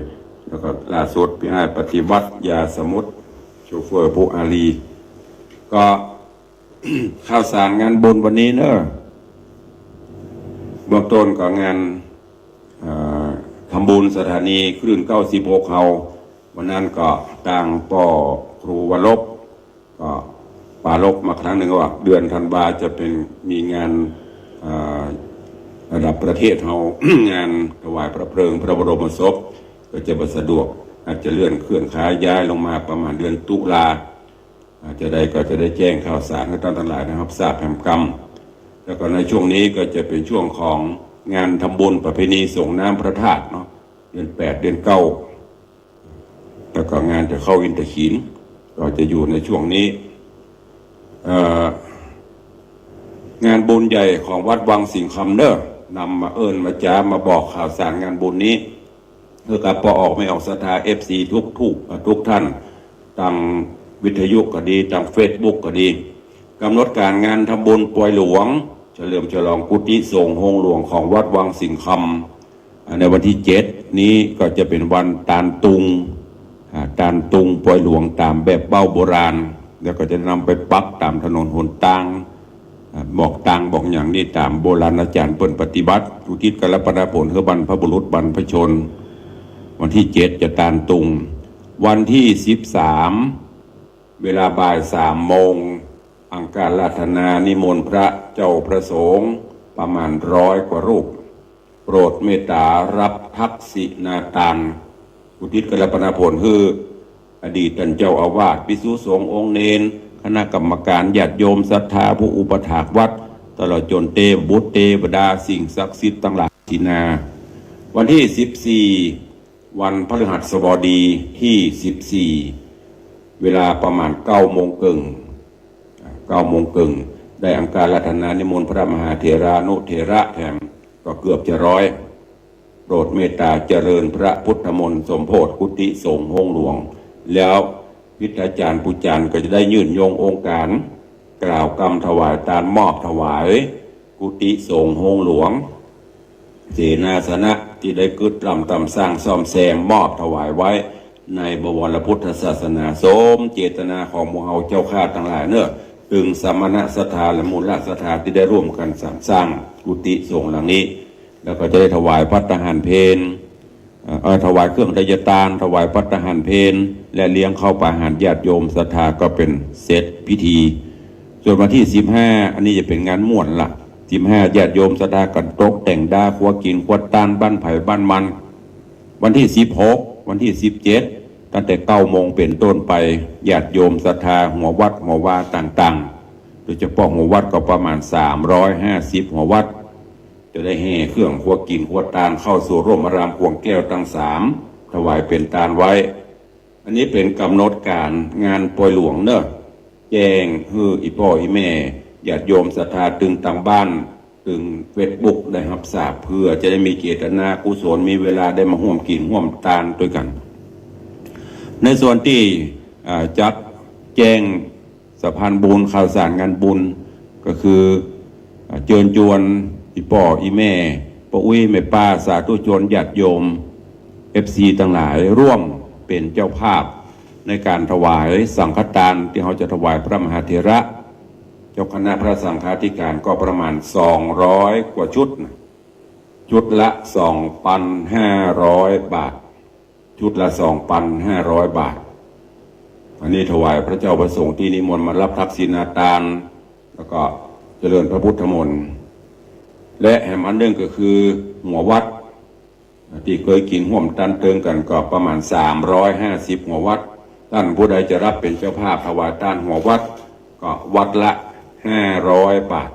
แล้วก็ล่าสุดปี้อ้ายปฏิวัติ ยาสมุทร โชเฟอร์ผู้อารี ก็ ข่าวสารงานบุญวันนี้เน่อ เบื้องต้นก็งาน อ่า ทำบุญสถานีคลื่น เก้าสิบหก เฮา วันนั้นก็ตางป้อครูวรบ ก็ปรารภมาครั้งนึ่งว่า เดือนธันวาจะเป็น มีงาน อ่า ระดับประเทศเฮา งานถวายพระเพลิงพระบรมศพ ก็จะบ่สะดวก อาจจะเลื่อนเคลื่อนขย้ายลงมาประมาณเดือนตุลา อ่า จะได้ ก็จะได้แจ้งข่าวสารหื้อต้านตังหลายได้ฮับทราบแหมกำ แล้วก็ในช่วงนี้ก็จะเป็นช่วงของงานทำบุญประเพณีส่งน้ำพระธาตุเนาะ เดือนแปด เดือนเก้า แล้วก็งานจะเข้าอินทขีฬ ก็จะอยู่ในช่วงนี้ เอ่อ งานบุญใหญ่ของวัดวังสิงห์คำเน่อ นำมาเอิ้นมาจ๋ามาบอกข่าวสารงานบุญนี้ หื้อกับป้อออกแม่ออกศรัทธา เอฟซี ทุกๆ ทุกท่าน ตางวิทยุก็ดี ตางเฟซบุ๊กก็ดี ก๋ำหนดก๋านงานทำบุญปอยหลวง เฉลิมฉลองกุฏิสงฆ์โฮงหลวงของวัดวังสิงห์คำ อ่า ในวันตี้เจ็ดนี้ก็จะเป๋นวันตานตุง อ่า ตานตุงปอยหลวงต๋ามแบบเบ้าโบราณ แล้วก็จะนำไปปักต๋ามถนนหนตาง อ่า บอกตางบอกหยังนี่ต๋ามโบราณอาจ๋ารย์เปิ้นปฏิบัติ อุทิศกัลปนาผลหื้อบรรพบุรุษบรรพชน วันตี้เจ็ดจะตานตุง วันตี้สิบสาม เวลาบ่ายสามโมง อังคาราธนานิมนต์พระเจ้าพระสงฆ์ประมาณร้อยกว่ารูป โปรดเมตต๋าฮับทักษิณาตาน อุทิศกัลปนาผลหื้ออดีตต้านเจ้าอาวาส ภิกษุสงฆ์องค์เณร คณะกรรมก๋าน ญาติโยมศรัทธา ผู้อุปัฏฐากวัด ตลอดจ๋นเตวบุตรเตวดา สิ่งศักดิ์สิทธิ์ตังหลายสินา วันตี้สิบสี่ วันพฤหัสบดีตี้สิบสี่ เวลาประมาณเก้าโมงเกิ่ง เก้าโมงเกิ่ง ได้อังคาราธนานิมนต์พระมหาเถรานุเถระแถม ก็เกือบจะร้อย โปรดเมตต๋าเจริญพระพุทธมนต์สมโภชกุฏิสงฆ์โฮงหลวง แล้วพิทยาจ๋ารย์ปุจจารย์ก็จะได้ยื่นโยงองค์ก๋าน กล่าวกำถวายตานมอบถวาย กุฏิสงฆ์โฮงหลวง เสนาสนะตี้ได้กึ๊ดร่ำต๋ำสร้างซ่อมแซมมอบถวายไว้ในบวรพุทธศาสนา สมเจตนาของหมู่เฮาเจ้าข้าตังหลายเน่อ ตึงสมณศรัทธาและมูลศรัทธาตี้ได้ร่วมกั๋นสรรสร้างกุฏิสงฆ์หลังนี้ แล้วก็จะได้ถวายภัตตาหารเพล เอ่อ เอ่อ ถวายเครื่องไทยตาน ถวายภัตตาหารเพล และเลี้ยงข้าวปาอาหารญาติโยมศรัทธาก็เป๋นเสร็จพิธี ส่วนวันตี้สิบห้า อันนี้จะเป๋นงานม่วนละ สิบห้า ญาติโยมศรัทธากั๋นตกแต่งดาครัวกิ๋นครัวตานบ้านใผบ้านมัน วันตี้สิบหก วันตี้สิบเจ็ด ตั้งแต่เก้าโมงเป๋นต้นไป ญาติโยมศรัทธาหัววัดหัววาต่างๆ โดยเฉพาะหัววัดก็ประมาณสามร้อยห้าสิบหัววัด จะได้แห่เครื่องครัวกิ๋นครัวตานเข้าสู่ร่มอารามขวงแก้วตังสาม ถวายเป๋นตานไว้ อันนี้เป๋นก๋ำหนดก๋านงานปอยหลวงเน่อ แจ้งหื้ออี่ป้ออี่แม่ญาติโยมศรัทธาตึงตางบ้าน ตึงเฟซบุ๊กได้ฮับทราบ เปื้อจะได้มีเจตนากุศล มีเวลาได้มาฮ่วมกิ๋นฮ่วมตานตวยกั๋น ในส่วนตี้ อ่า จักแจ้ง สะพานบุญข่าวสารงานบุญ ก็คือ อ่า เจิญจวนอี่ป้ออี่แม่ ป้ออุ๊ยแม่ป้า สาธุชนญาติโยม เอฟซีตังหลาย ร่วมเป๋นเจ้าภาพในก๋านถวายสังฆตานตี้เฮาจะถวายพระมหาเถระ เจ้าคณะพระสังฆาธิก๋านก็ประมาณสองร้อยกว่าชุดนะ ชุดละสองปันห้าร้อยบาท ชุดละสองปันห้าร้อยบาท อันนี้ถวายพระเจ้าพระสงฆ์ตี้นิมนต์มาฮับทักษิณาตาน แล้วก็เจริญพระพุทธมนต์ และแหมอันนึ่งก็คือหัววัด ตี้เกยกิ๋นฮ่วมตันเติงกั๋นก็ประมาณสามร้อยห้าสิบหัววัด ต้านผู้ใดจะฮับเป๋นเจ้าภาพถวายตานหัววัด ก็วัดละห้าร้อยบาท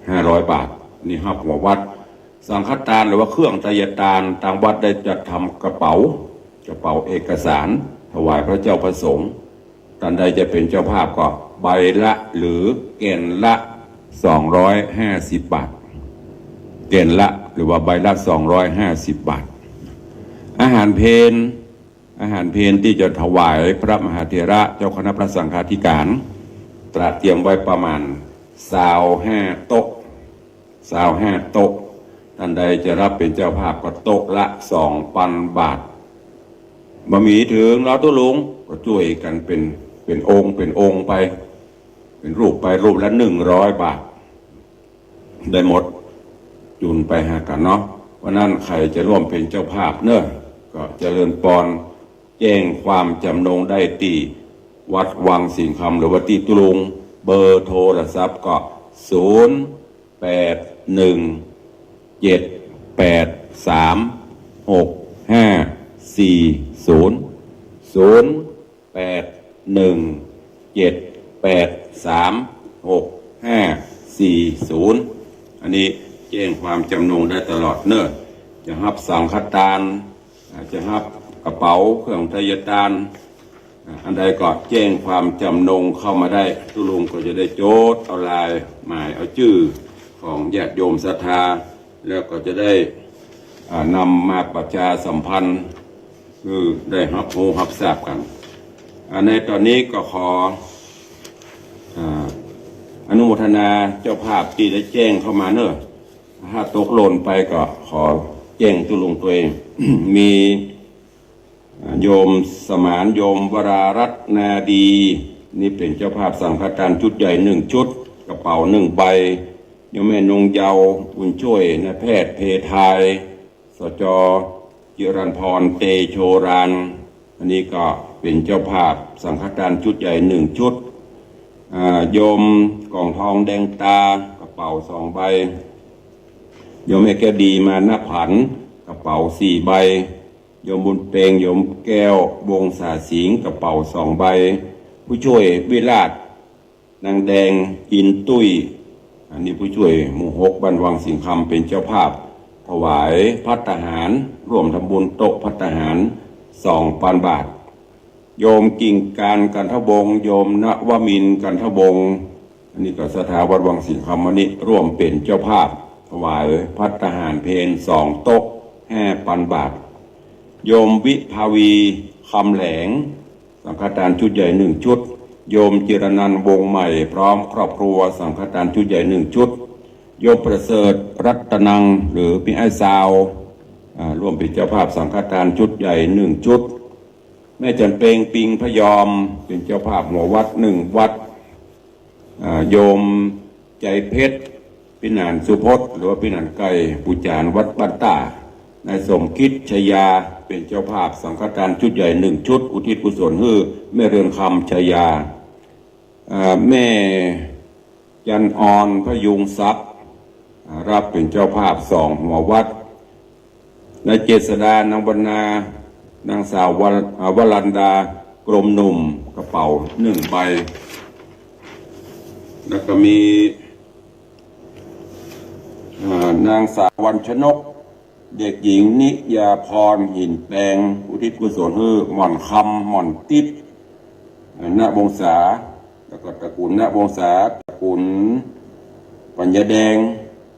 ห้าร้อยบาท นี่ฮับหัววัด สังฆตานหรือว่าเครื่องไตรยตาน ตางวัดได้จัดทำกระเป๋า กระเป๋าเอกสาร ถวายพระเจ้าพระสงฆ์ ต้านใดจะเป๋นเจ้าภาพก็ใบละหรือแก่นละสองร้อยห้าสิบบาท แก่นละหรือว่าใบละสองร้อยห้าสิบบาท อาหารเพล อาหารเพลตี้จะถวายพระมหาเถระเจ้าคณะพระสังฆาธิการ ตระเตรียมไว้ประมาณซาวห้าโต๊ะ ซาวห้าโต๊ะ ต้านใดจะฮับเป๋นเจ้าภาพก็โต๊ะละสองปันบาท บ่มีเถิงลาวตุ๊ลุงก็จ้วยกั๋นเป๋น เป๋นองค์ เป๋นองค์ไป เป๋นรูปไป รูปละหนึ่งร้อยบาท ได้หมด จุนไปหากั๋นเนาะ เพราะนั้นใผจะร่วมเป๋นเจ้าภาพเน่อ ก็เจริญปอน แจ้งความจำนงได้ตี้วัดวังสิงห์คำหรือว่าตี้ตุ๊ลุง เบอร์โทรศัพท์ก็ศูนย์แปดหนึ่งเจ็ดแปดสามหกห้าสี่ศูนย์ ศูนย์แปดหนึ่งเจ็ดแปดสามหกห้าสี่ศูนย์ อันนี้แจ้งความจำนงได้ตลอดเน่อ จะฮับสังฆตาน อาจจะฮับกระเป๋าเครื่องไตรยตาน อ่า อันใดก็แจ้งความจำนงเข้ามาได้ ตุ๊ลุงก็จะได้จดเอาลายหมายเอาจื้อของญาติโยมศรัทธา แล้วก็จะได้ อ่า นำมาประชาสัมพันธ์ คือได้ฮับฮู้ฮับทราบกั๋น อ่า ในต๋อนนี้ก็ขอ อ่า อนุโมทนาเจ้าภาพตี้ได้แจ้งเข้ามาเน่อ ถ้าตกหล่นไปก็ขอแจ้งตุ๊ลุงตวย มี อ่า โยมสมาน โยมวรารัตน์นาดี นี่เป๋นเจ้าภาพสังฆตานชุดใหญ่หนึ่งชุด กระเป๋าหนึ่งใบ โยมแม่นงเยาว์ บุญช่วย นายแพทย์เพทาย สจ จิรันพร เตโชราน อันนี้ก็เป๋นเจ้าภาพสังฆตานชุดใหญ่หนึ่งชุด อ่า โยมกล่องทองแดงตา กระเป๋าสองใบ โยมแม่แก้วดี มานะผัน กระเป๋าสี่ใบ โยมบุญเปง โยมแก้ว วงศาสิงห์ กระเป๋าสองใบ ผู้ช่วยวิราช นางแดง อินตุ้ย อันนี้ผู้ช่วยหมู่หกบ้านวังสิงห์คำเป๋นเจ้าภาพ ถวายภัตตาหาร ร่วมทำบุญโต๊ะภัตตาหารสองปันบาท โยมกิ่งการ กันทวงศ์ โยมนวมินทร์ กันทวงศ์ อันนี้ก็ศรัทธาวัดวังสิงห์คำ อันนี้ร่วมเป๋นเจ้าภาพ ถวายภัตตาหารเพลสองโต๊ะห้าปันบาท โยมวิภาวี คำแหลง สังฆตานชุดใหญ่หนึ่งชุด โยมจิรนันท์ วงศ์ใหม่ พร้อมครอบครัว สังฆตานชุดใหญ่หนึ่งชุด โยมประเสริฐ รัตนัง หรือปี้อ้ายซาว อ่า ร่วมเป๋นเจ้าภาพสังฆตานชุดใหญ่หนึ่งชุด แม่จันเปง ปิงพยอม เป๋นเจ้าภาพหัววัดหนึ่งวัด อ่า โยมใจเพชร พิหารสุพจน์ หรือว่าพิหารไก่ ปู่จ๋ารย์วัดบ้านต้า นายสมคิด ชยา เป๋นเจ้าภาพสังฆตานชุดใหญ่หนึ่งชุด อุทิศกุศลหื้อแม่เรือนคำ ชยา อ่า แม่จันออน พยุงทรัพย์ อ่า ฮับเป๋นเจ้าภาพสองหัววัด นายเจษฎา นางวรรณา นางสาววร- อ่า วรันดา กรมหนุ่ม กระเป๋าหนึ่งใบ แล้วก็มี อ่า นางสาววันชนก เด็กหญิงนิยาพร หินแปง อุทิศกุศลหื้อหม่อนคำ หม่อนติ๊บ อ่า ณ วงศา แล้วก็ตระกูล ณ วงศา ตระกูลปัญญาแดง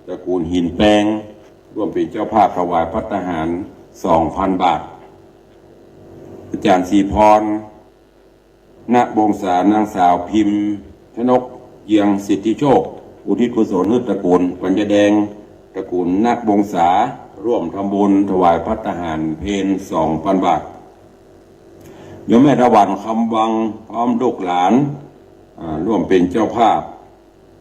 ตระกูลหินแปง ร่วมเป๋นเจ้าภาพถวายภัตตาหารสองปันบาท อาจารย์ศรีพร ณ วงศา นางสาวพิมพ์ชนก เยียงสิทธิโชค อุทิศกุศลหื้อตระกูลปัญญาแดง ตระกูล ณ วงศา ร่วมทำบุญถวายภัตตาหารเพลสองปันบาท โยมแม่ตะวัน คำวัง พร้อมลูกหลาน อ่า ร่วมเป๋นเจ้าภาพ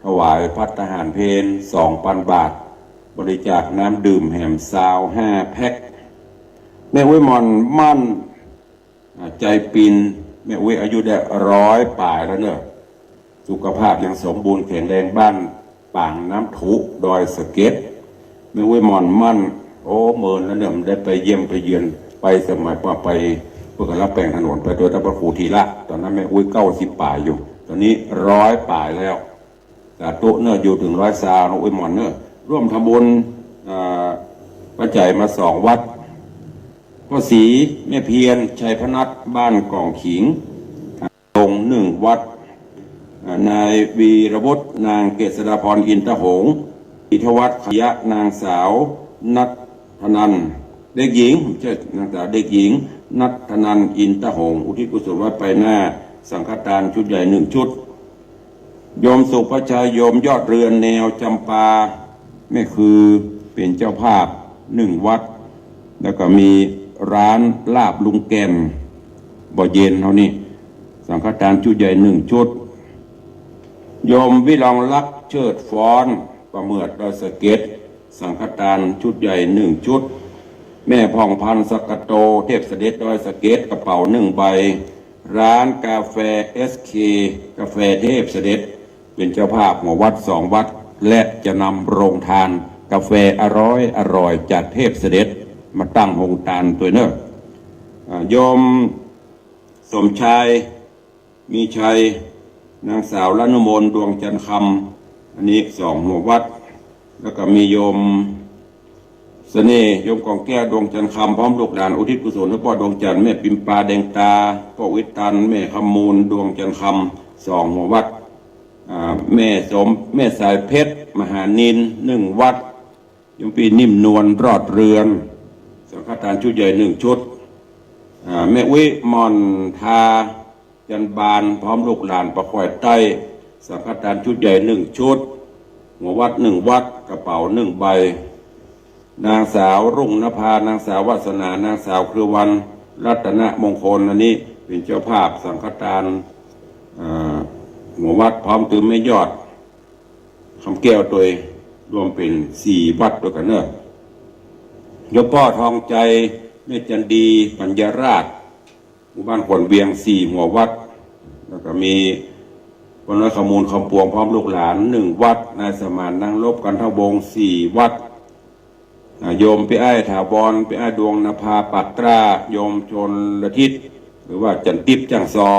ถวายภัตตาหารเพลสองปันบาท บริจาคน้ำดื่มแหมซาวห้าแพ็ค แม่อุ๊ยหม่อนมั่น อ่า ใจปิน ม่อุ๊ยอายุได้ร้อยป๋ายแล้วเน่อ สุขภาพยังสมบูรณ์แข็งแรง บ้านปางน้ำထု ดอยสะเก็ด แม่อุ๊ยหม่อนหมั้น โอ้ เมินแล้วเน่อ ได้ไปเยี่ยมไปเยือน ไปสมัยป้อไป เปิ้นก็ละแป๋งถนนไปตวยต้านพระครูธีระ ตอนนั้นแม่อุ๊ยเก้าสิบป๋ายอยู่ ตอนนี้ร้อยป๋ายแล้ว สาธุเน่อ อยู่เถิงร้อยซาวเน่อ อุ๊ยหม่อนเน่อ ร่วมทำบุญ อ่า ปัจจัยมาสองวัด ป้อศรีแม่เพียร ชัยพนัส บ้านก่องขิง ลงหนึ่งวัด อ่า นายวีรวุฒิ นางเกษราพร อินทหงส์ อิทวัฒน์ ขยะ นางสาว ณัฐนัน เด็กหญิง ไม่ใช่ นางสาว เด็กหญิง ณัฐนัน อินทหงส์ อุทิศกุศลวัดไปหน้า สังฆทานชุดใหญ่หนึ่งชุด โยมสุภชัย โยมยอดเรือน แนวจำปา แม่คือเป๋นเจ้าภาพหนึ่งวัด แล้วก็มีร้านลาบลุงแก่น บ่อเย็นเฮานี่ สังฆทานชุดใหญ่หนึ่งชุด โยมวิลองลักษณ์ เชิดฟ้อน ป่าเหมือด ดอยสะเก็ด สังฆทานชุดใหญ่หนึ่งชุด แม่ผ่องพันธ์ สักกะโต เทพเสด็จ ดอยสะเก็ด กระเป๋าหนึ่งใบ ร้านกาแฟ เอสเค กาแฟเทพเสด็จ เป๋นเจ้าภาพหัววัดสองวัด และจะนำโรงทานกาแฟอร่อยอร่อยจากเทพเสด็จ มาตั้งโฮงตานตวยเน่อ อ่า โยมสมชาย มีชัย นางสาวละนุมน ดวงจันทร์คำ อันนี้สองหัววัด แล้วก็มีโยมเสน่ห์ โยมกองแก้ว ดวงจันทร์คำ พร้อมลูกหลาน อุทิศกุศลหื้อป้อดวงจันทร์ แม่ปิมปา แดงตา ป้อวิตัน แม่คำมูล ดวงจันทร์คำ สองหัววัด อ่า แม่สม แม่สายเพชร มหานิน หนึ่งวัด โยมปี้นิ่มนวล รอดเรือน สังฆทานชุดใหญ่หนึ่งชุด อ่า แม่อุ๊ยหม่อนทา จันบาน พร้อมลูกหลาน ป่าควายใต้ สังฆทานชุดใหญ่หนึ่งชุด หัววัดหนึ่งวัด กระเป๋าหนึ่งใบ นางสาวรุ่งนภา นางสาววาสนา นางสาวเครือวัน รัตนมงคล อันนี้เป๋นเจ้าภาพสังฆทาน อ่า หัววัด พร้อมตื้อแม่ยอด คำแก้วตวย รวมเป๋นสี่วัดตวยกั๋นเน่อ โยมป้อทองใจ แม่จันดี ปัญญาราษฎร์ หมู่บ้านขวัญเวียง สี่หัววัด แล้วก็มีป้อน้อยคำมูล คำปวง พร้อมลูกหลาน หนึ่งวัด นายสมาน นางลบ กันทวงศ์ สี่วัด อ่า โยมปี้อ้ายถาวร ปี้อ้ายดวงนภา ปากตร้า โยมชลทิศ หรือว่าจันติ๊บ จ้างซอ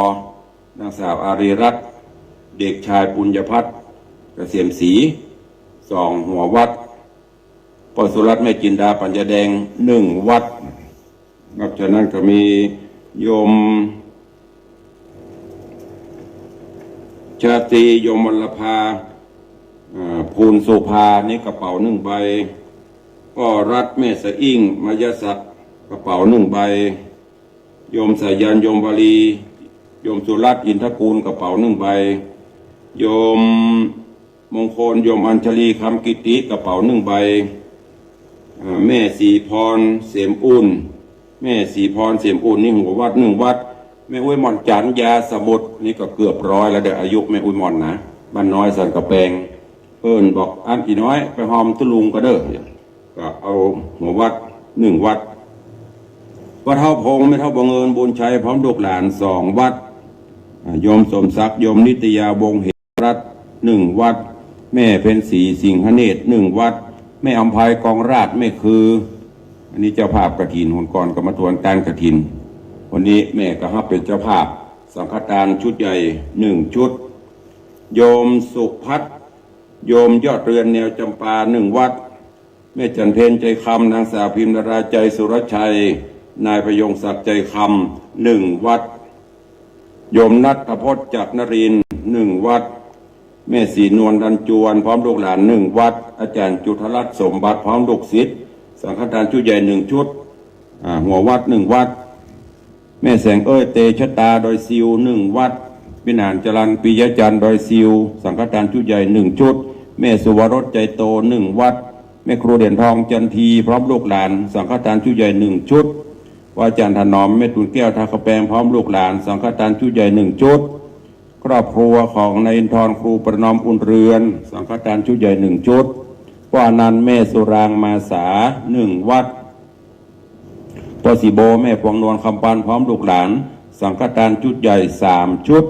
นางสาวอารีรัตน์ เด็กชายปุญญพัฒน์ เกษมศรี สองหัววัด ป้อสุรัตน์ แม่จินดา ปัญญาแดง หนึ่งวัด นอกจากนั้นก็มีโยมชาตรี โยมวรรณภา อ่า ภูลโสภา นี่กระเป๋าหนึ่งใบ ป้อรัตน์ แม่สะอิ่ง มายศักดิ์ กระเป๋าหนึ่งใบ โยมสายัณ โยมวลี โยมสุรัตน์ อินทกูล กระเป๋าหนึ่งใบ โยมมงคล โยมอัญชลี คำกิติ กระเป๋าหนึ่งใบ อ่า แม่ศรีพร เสมอุ่น แม่ศรีพร เสมอุ่น นี่หัววัดหนึ่งวัด แม่อุ๊ยหม่อนจันทร์ ยาสมุทร นี่ก็เกือบร้อยแล้วเด้อ อายุแม่อุ๊ยหม่อนนะ บ้านน้อยสันกะแปง เปิ้นบอก อั้นอี่น้อย ไปหอมตุ๊ลุงก่อเด้อ ก็เอาหัววัดหนึ่งวัด ป้อเฒ่าพงษ์ แม่เฒ่าบังเอิญ บุญชัย พร้อมลูกหลาน สองวัด อ่า โยมสมศักดิ์ โยมนิตยา วงศ์เหมรัตน์ หนึ่งวัด แม่เพ็ญศรี สิงหเนตร หนึ่งวัด แม่อำไพ กองราช แม่คือ อันนี้เจ้าภาพกฐิน หนก่อนก็มาถวายตานกฐิน วันนี้แม่ก็ฮับเป๋นเจ้าภาพ สังฆทานชุดใหญ่หนึ่งชุด โยมสุพัฒน์ โยมยอดเรือน แนวจำปา หนึ่งวัด แม่จันเพ็ญ ใจคำ นางสาวพิมนารา ใจสุรชัย นายพยงศักดิ์ ใจคำ หนึ่งวัด โยมณัฐพจน์ จักรนรินทร์ หนึ่งวัด แม่ศรีนวล ดันจวน พร้อมลูกหลาน หนึ่งวัด อาจารย์จุฑรัตน์ สมบัติ พร้อมลูกศิษย์ สังฆทานชุดใหญ่หนึ่งชุด อ่า หัววัดหนึ่งวัด แม่แสงเอ้ย เตชะตา ดอยซิว หนึ่งวัด วิหารจรัญ ปิยะจันทร์ ดอยซิว สังฆทานชุดใหญ่หนึ่งชุด แม่สุวรส ใจโต หนึ่งวัด แม่ครูเหรียญทอง จันที พร้อมลูกหลาน สังฆทานชุดใหญ่หนึ่งชุด ป้ออาจารย์ถนอม แม่ตูนแก้ว ท่ากะแปง พร้อมลูกหลาน สังฆทานชุดใหญ่หนึ่งชุด ครอบครัวของนายอินทร์ ครูประนอม อุ่นเรือน สังฆทานชุดใหญ่หนึ่งชุด ป้ออนันต์ แม่สุราง มาสา หนึ่งวัด ป้อศรีโบ แม่พวงนวล คำปาน พร้อมลูกหลาน สังฆทานชุดใหญ่สามชุด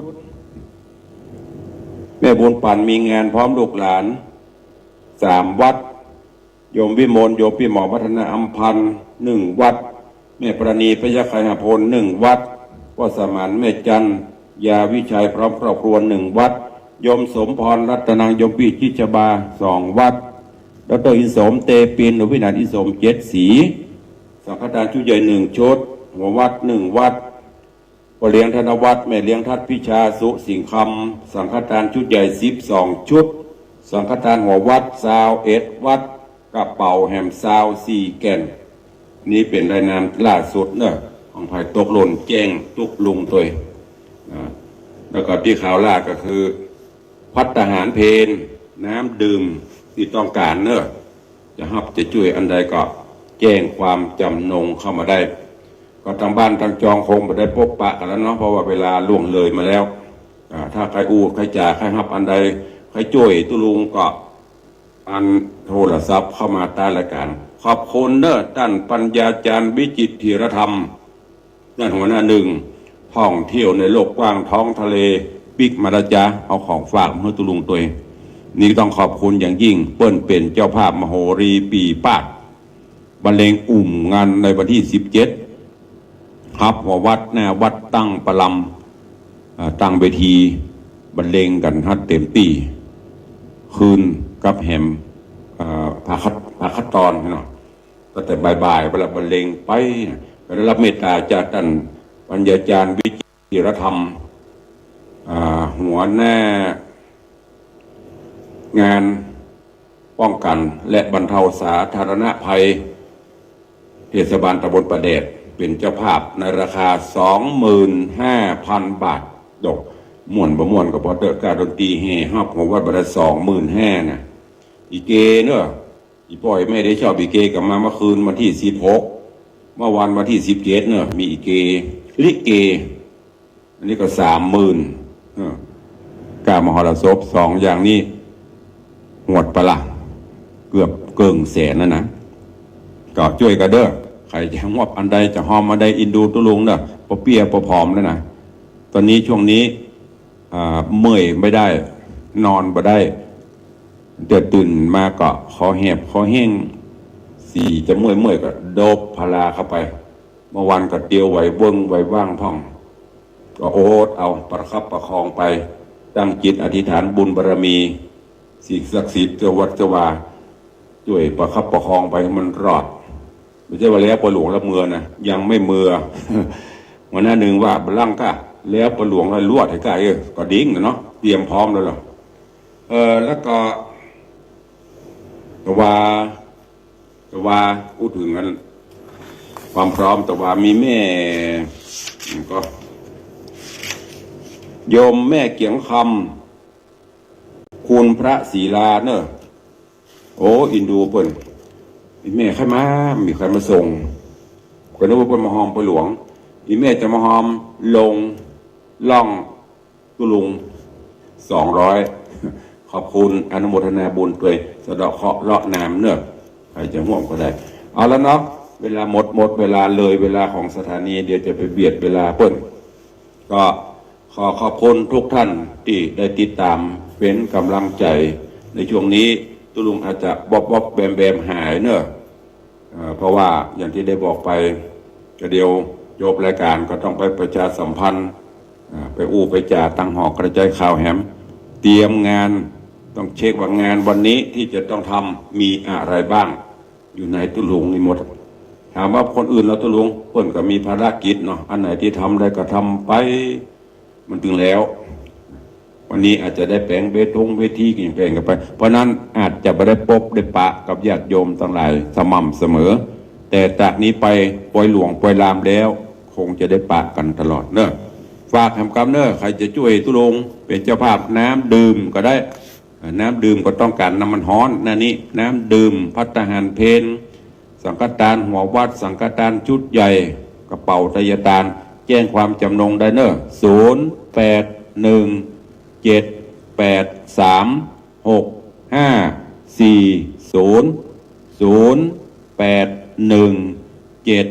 แม่บุญปั๋นมีงานพร้อมลูกหลานสามวัด โยมวิมล โยมปี้หมอวัฒนาอำพันธ์ หนึ่งวัด แม่ปราณี พยัคฆไคหพล หนึ่งวัด พ่อสมาน แม่จันทร์ ยาวิชัย พร้อมครอบครัว หนึ่งวัด โยมสมพร รัตนัง โยมปี้จิตรชบา สองวัด ดอกเตอร์อินสม เตปิน หลวงพี่หนานอินสม เจ็ดสี สังฆทานชุดใหญ่หนึ่งชุด หัววัดหนึ่งวัด พ่อเลี้ยงธนวัฒน์ แม่เลี้ยงทัศน์พิชา สุสิงห์คำ สังฆทานชุดใหญ่สิบสองชุด สังฆทานหัววัดซาวเอ็ดวัด กระเป๋าแหมซาวสี่แก่น นี่เป๋นรายนามล่าสุดเนอะ ของใผตกหล่นแจ้งตุ๊ลุงตวย อ่า แล้วก็ตี้ข่าวล่าก็คือ ภัตตาหารเพล น้ำดื่มตี้ต้องก๋านเนอะ จะฮับจะจ้วยอันใดก็แจ้งความจ๋ำนงเข้ามาได้ ก็ตางบ้านตางจองคงบ่ได้ปบปะกั๋นแล้วเนาะ เพราะว่าเวลาล่วงเลยมาแล้ว อ่า ถ้าใผอู้ใผจ๋าใผฮับอันใด ใผจ้วยตุ๊ลุงก็อันโทรศัพท์เข้ามาใต้รายก๋าน ขอบคุณเนอะ ต้านปัญญาจารย์วิจิตรธีรธรรม นั่นหัวหน้าหนึ่ง ท่องเที่ยวในโลกกว้างท้องทะเลปิ๊กมาละจ๊ะ เอาของฝากมาหื้อตุ๊ลุงตวย นี่ต้องขอบคุณอย่างยิ่ง เปิ้นเป๋นเจ้าภาพมโหรีปี๋ปาด บรรเลงอุ้มงานในวันตี้สิบเจ็ด ฮับหัววัดหน้าวัดตั้งประลำ อ่า ตั้งเวทีบรรเลงกั๋นฮัดเต๋มตี้ คืนกับแหม อ่า ผาคัด ผาคัดตอนเนาะ ตั้งแต่บ่ายๆ เวลาบรรเลงไป ก็ได้ฮับเมตต๋าจากต้านปัญญาจารย์วิจิตรธีรธรรม อ่า หัวหน้า งานป้องกั๋นและบรรเทาสาธารณภัย เทศบาลตำบลป่าแดด เป๋นเจ้าภาพในราคาสองหมื่นห้าพันบาท ดอก ม่วนบ่ม่วนก็ปอเต๊อะ ก้าดนตรีแห่ฮับหัววัดบาดละสองหมื่นห้านะ อีเกเนอะ อี่ป้ออี่แม่ตี้ชอบอีเกก็มาเมื่อคืนวันตี้สิบหก เมื่อวานวันตี้สิบเจ็ดเนอะ มีอีเก ลิเก อันนี้ก็สามหมื่น เออ ก้ามหรสพสองอย่างนี้ หมดไปละ เกือบเกิ่งแสนแล้วนะ ก็จ้วยกั๋นเด้อ ใผจะงบอันใด จะฮอมอันใด อินดูตุ๊ลุงเนอะ ปอเปี้ยปอผอมแล้วนะ ต๋อนนี้ช่วงนี้ อ่า เมื่อยไม่ได้ นอนบ่ได้ เดี๋ยวตื่นมาก็คอแหบคอแห้ง สีจะเมื่อยๆ ก็โดบพาราเข้าไป เมื่อวานก็เตียวไหวเวิ้งไหวว่างพ่อง ก็อดเอาประคับประคองไป ตั้งจิตอธิษฐานบุญบารมี สิ่งศักดิ์สิทธิ์เจ้าวัดเจ้าวา จ้วยประคับประคองไปหื้อมันรอด บ่ใจ้ว่าแล้วปอหลวงแล้วเมือนะ ยังไม่เมือ หัวหน้าหนึ่งว่าบ่ลังก้า แล้วปอหลวงแล้วลวดหื้อก้า เออ ก็ดิ้งเนาะ เตรียมพร้อมแล้วเหรอ เออ แล้วก็ แต่ว่า แต่ว่าอู้เถิงอัน ความพร้อม แต่ว่ามีแม่ ก็ โยมแม่เกียงคำ คุณพระศรีลาเนอะ โอ้ อินดูเปิ้น อี่แม่ใค่มา มีใค่มาส่ง ก็นึกว่าเปิ้นมาฮอมปอหลวง อี่แม่จะมาฮอมลงล่องตุ๊ลุง สองร้อย ขอบคุณ อนุโมทนาบุญตวย สะเดาะเคราะห์เลาะนามเนอะ ใผจะฮ่วมก็ได้ เอาละเนาะ เวลาหมด หมดเวลาเลยเวลาของสถานี เดี๋ยวจะไปเบียดเวลาเปิ้น ก็ขอขอบคุณทุกท่านตี้ได้ติดต๋ามเป๋นก๋ำลังใจ๋ ในช่วงนี้ตุ๊ลุงอาจจะวอบๆ แวมๆ หายเนอะ เอ่อ เพราะว่าอย่างตี้ได้บอกไป ก็เดี๋ยวจบรายก๋านก็ต้องไปประชาสัมพันธ์ อ่า ไปอู้ไปจ๋าตางหอกระจายข่าวแหม เตรียมงาน ต้องเช็คว่างานวันนี้ตี้จะต้องทำมีอะไรบ้าง อยู่ในตุ๊ลุงนี่หมด ถามว่าคนอื่นล่ะตุ๊ลุง เปิ้นก็มีภารกิจเนาะ อันไหนตี้ทำได้ก็ทำไป มันเถิงแล้ว วันนี้อาจจะได้แป๋งเวทงเวทีกิ๋นแป๋งกั๋นไป เพราะนั้นอาจจะบ่ได้ปบได้ปะกับญาติโยมตังหลายสม่ำเสมอ แต่จากนี้ไปปอยหลวงปอยลามแล้ว คงจะได้ปะกั๋นตลอดเนอะ ฝากแหมกำเนอะ ใผจะจ้วยตุ๊ลุงเป๋นเจ้าภาพน้ำดื่มก็ได้ เอ่อ น้ำดื่มก็ต้องก๋านน้ำมันฮ้อน หน้านี้ น้ำดื่ม ภัตตาหารเพล สังฆทานหัววัด สังฆทานชุดใหญ่ กระเป๋าไตรยตาน แจ้งความจ๋ำนงได้เนอะ ศูนย์ แปด หนึ่ง เจ็ด แปด สาม หก ห้า สี่ ศูนย์ ศูนย์ แปด หนึ่ง เจ็ด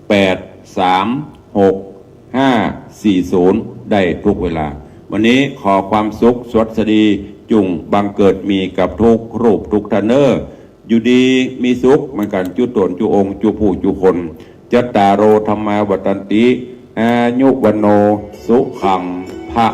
แปด สาม หก ห้า สี่ศูนย์ ได้ทุกเวลา วันนี้ขอความสุขสวัสดีจุ่งบังเกิดมีกับทุกรูปทุกท่านเน่อ อยู่ดีมีสุขเหมือนกั๋๋นจุ๊ต๋นจุ๊องค์จุ๊ผู้จุ๊คน จัตตาโร ธัมมา วัฑฒันติ อายุ วัณโณ สุขัง พะ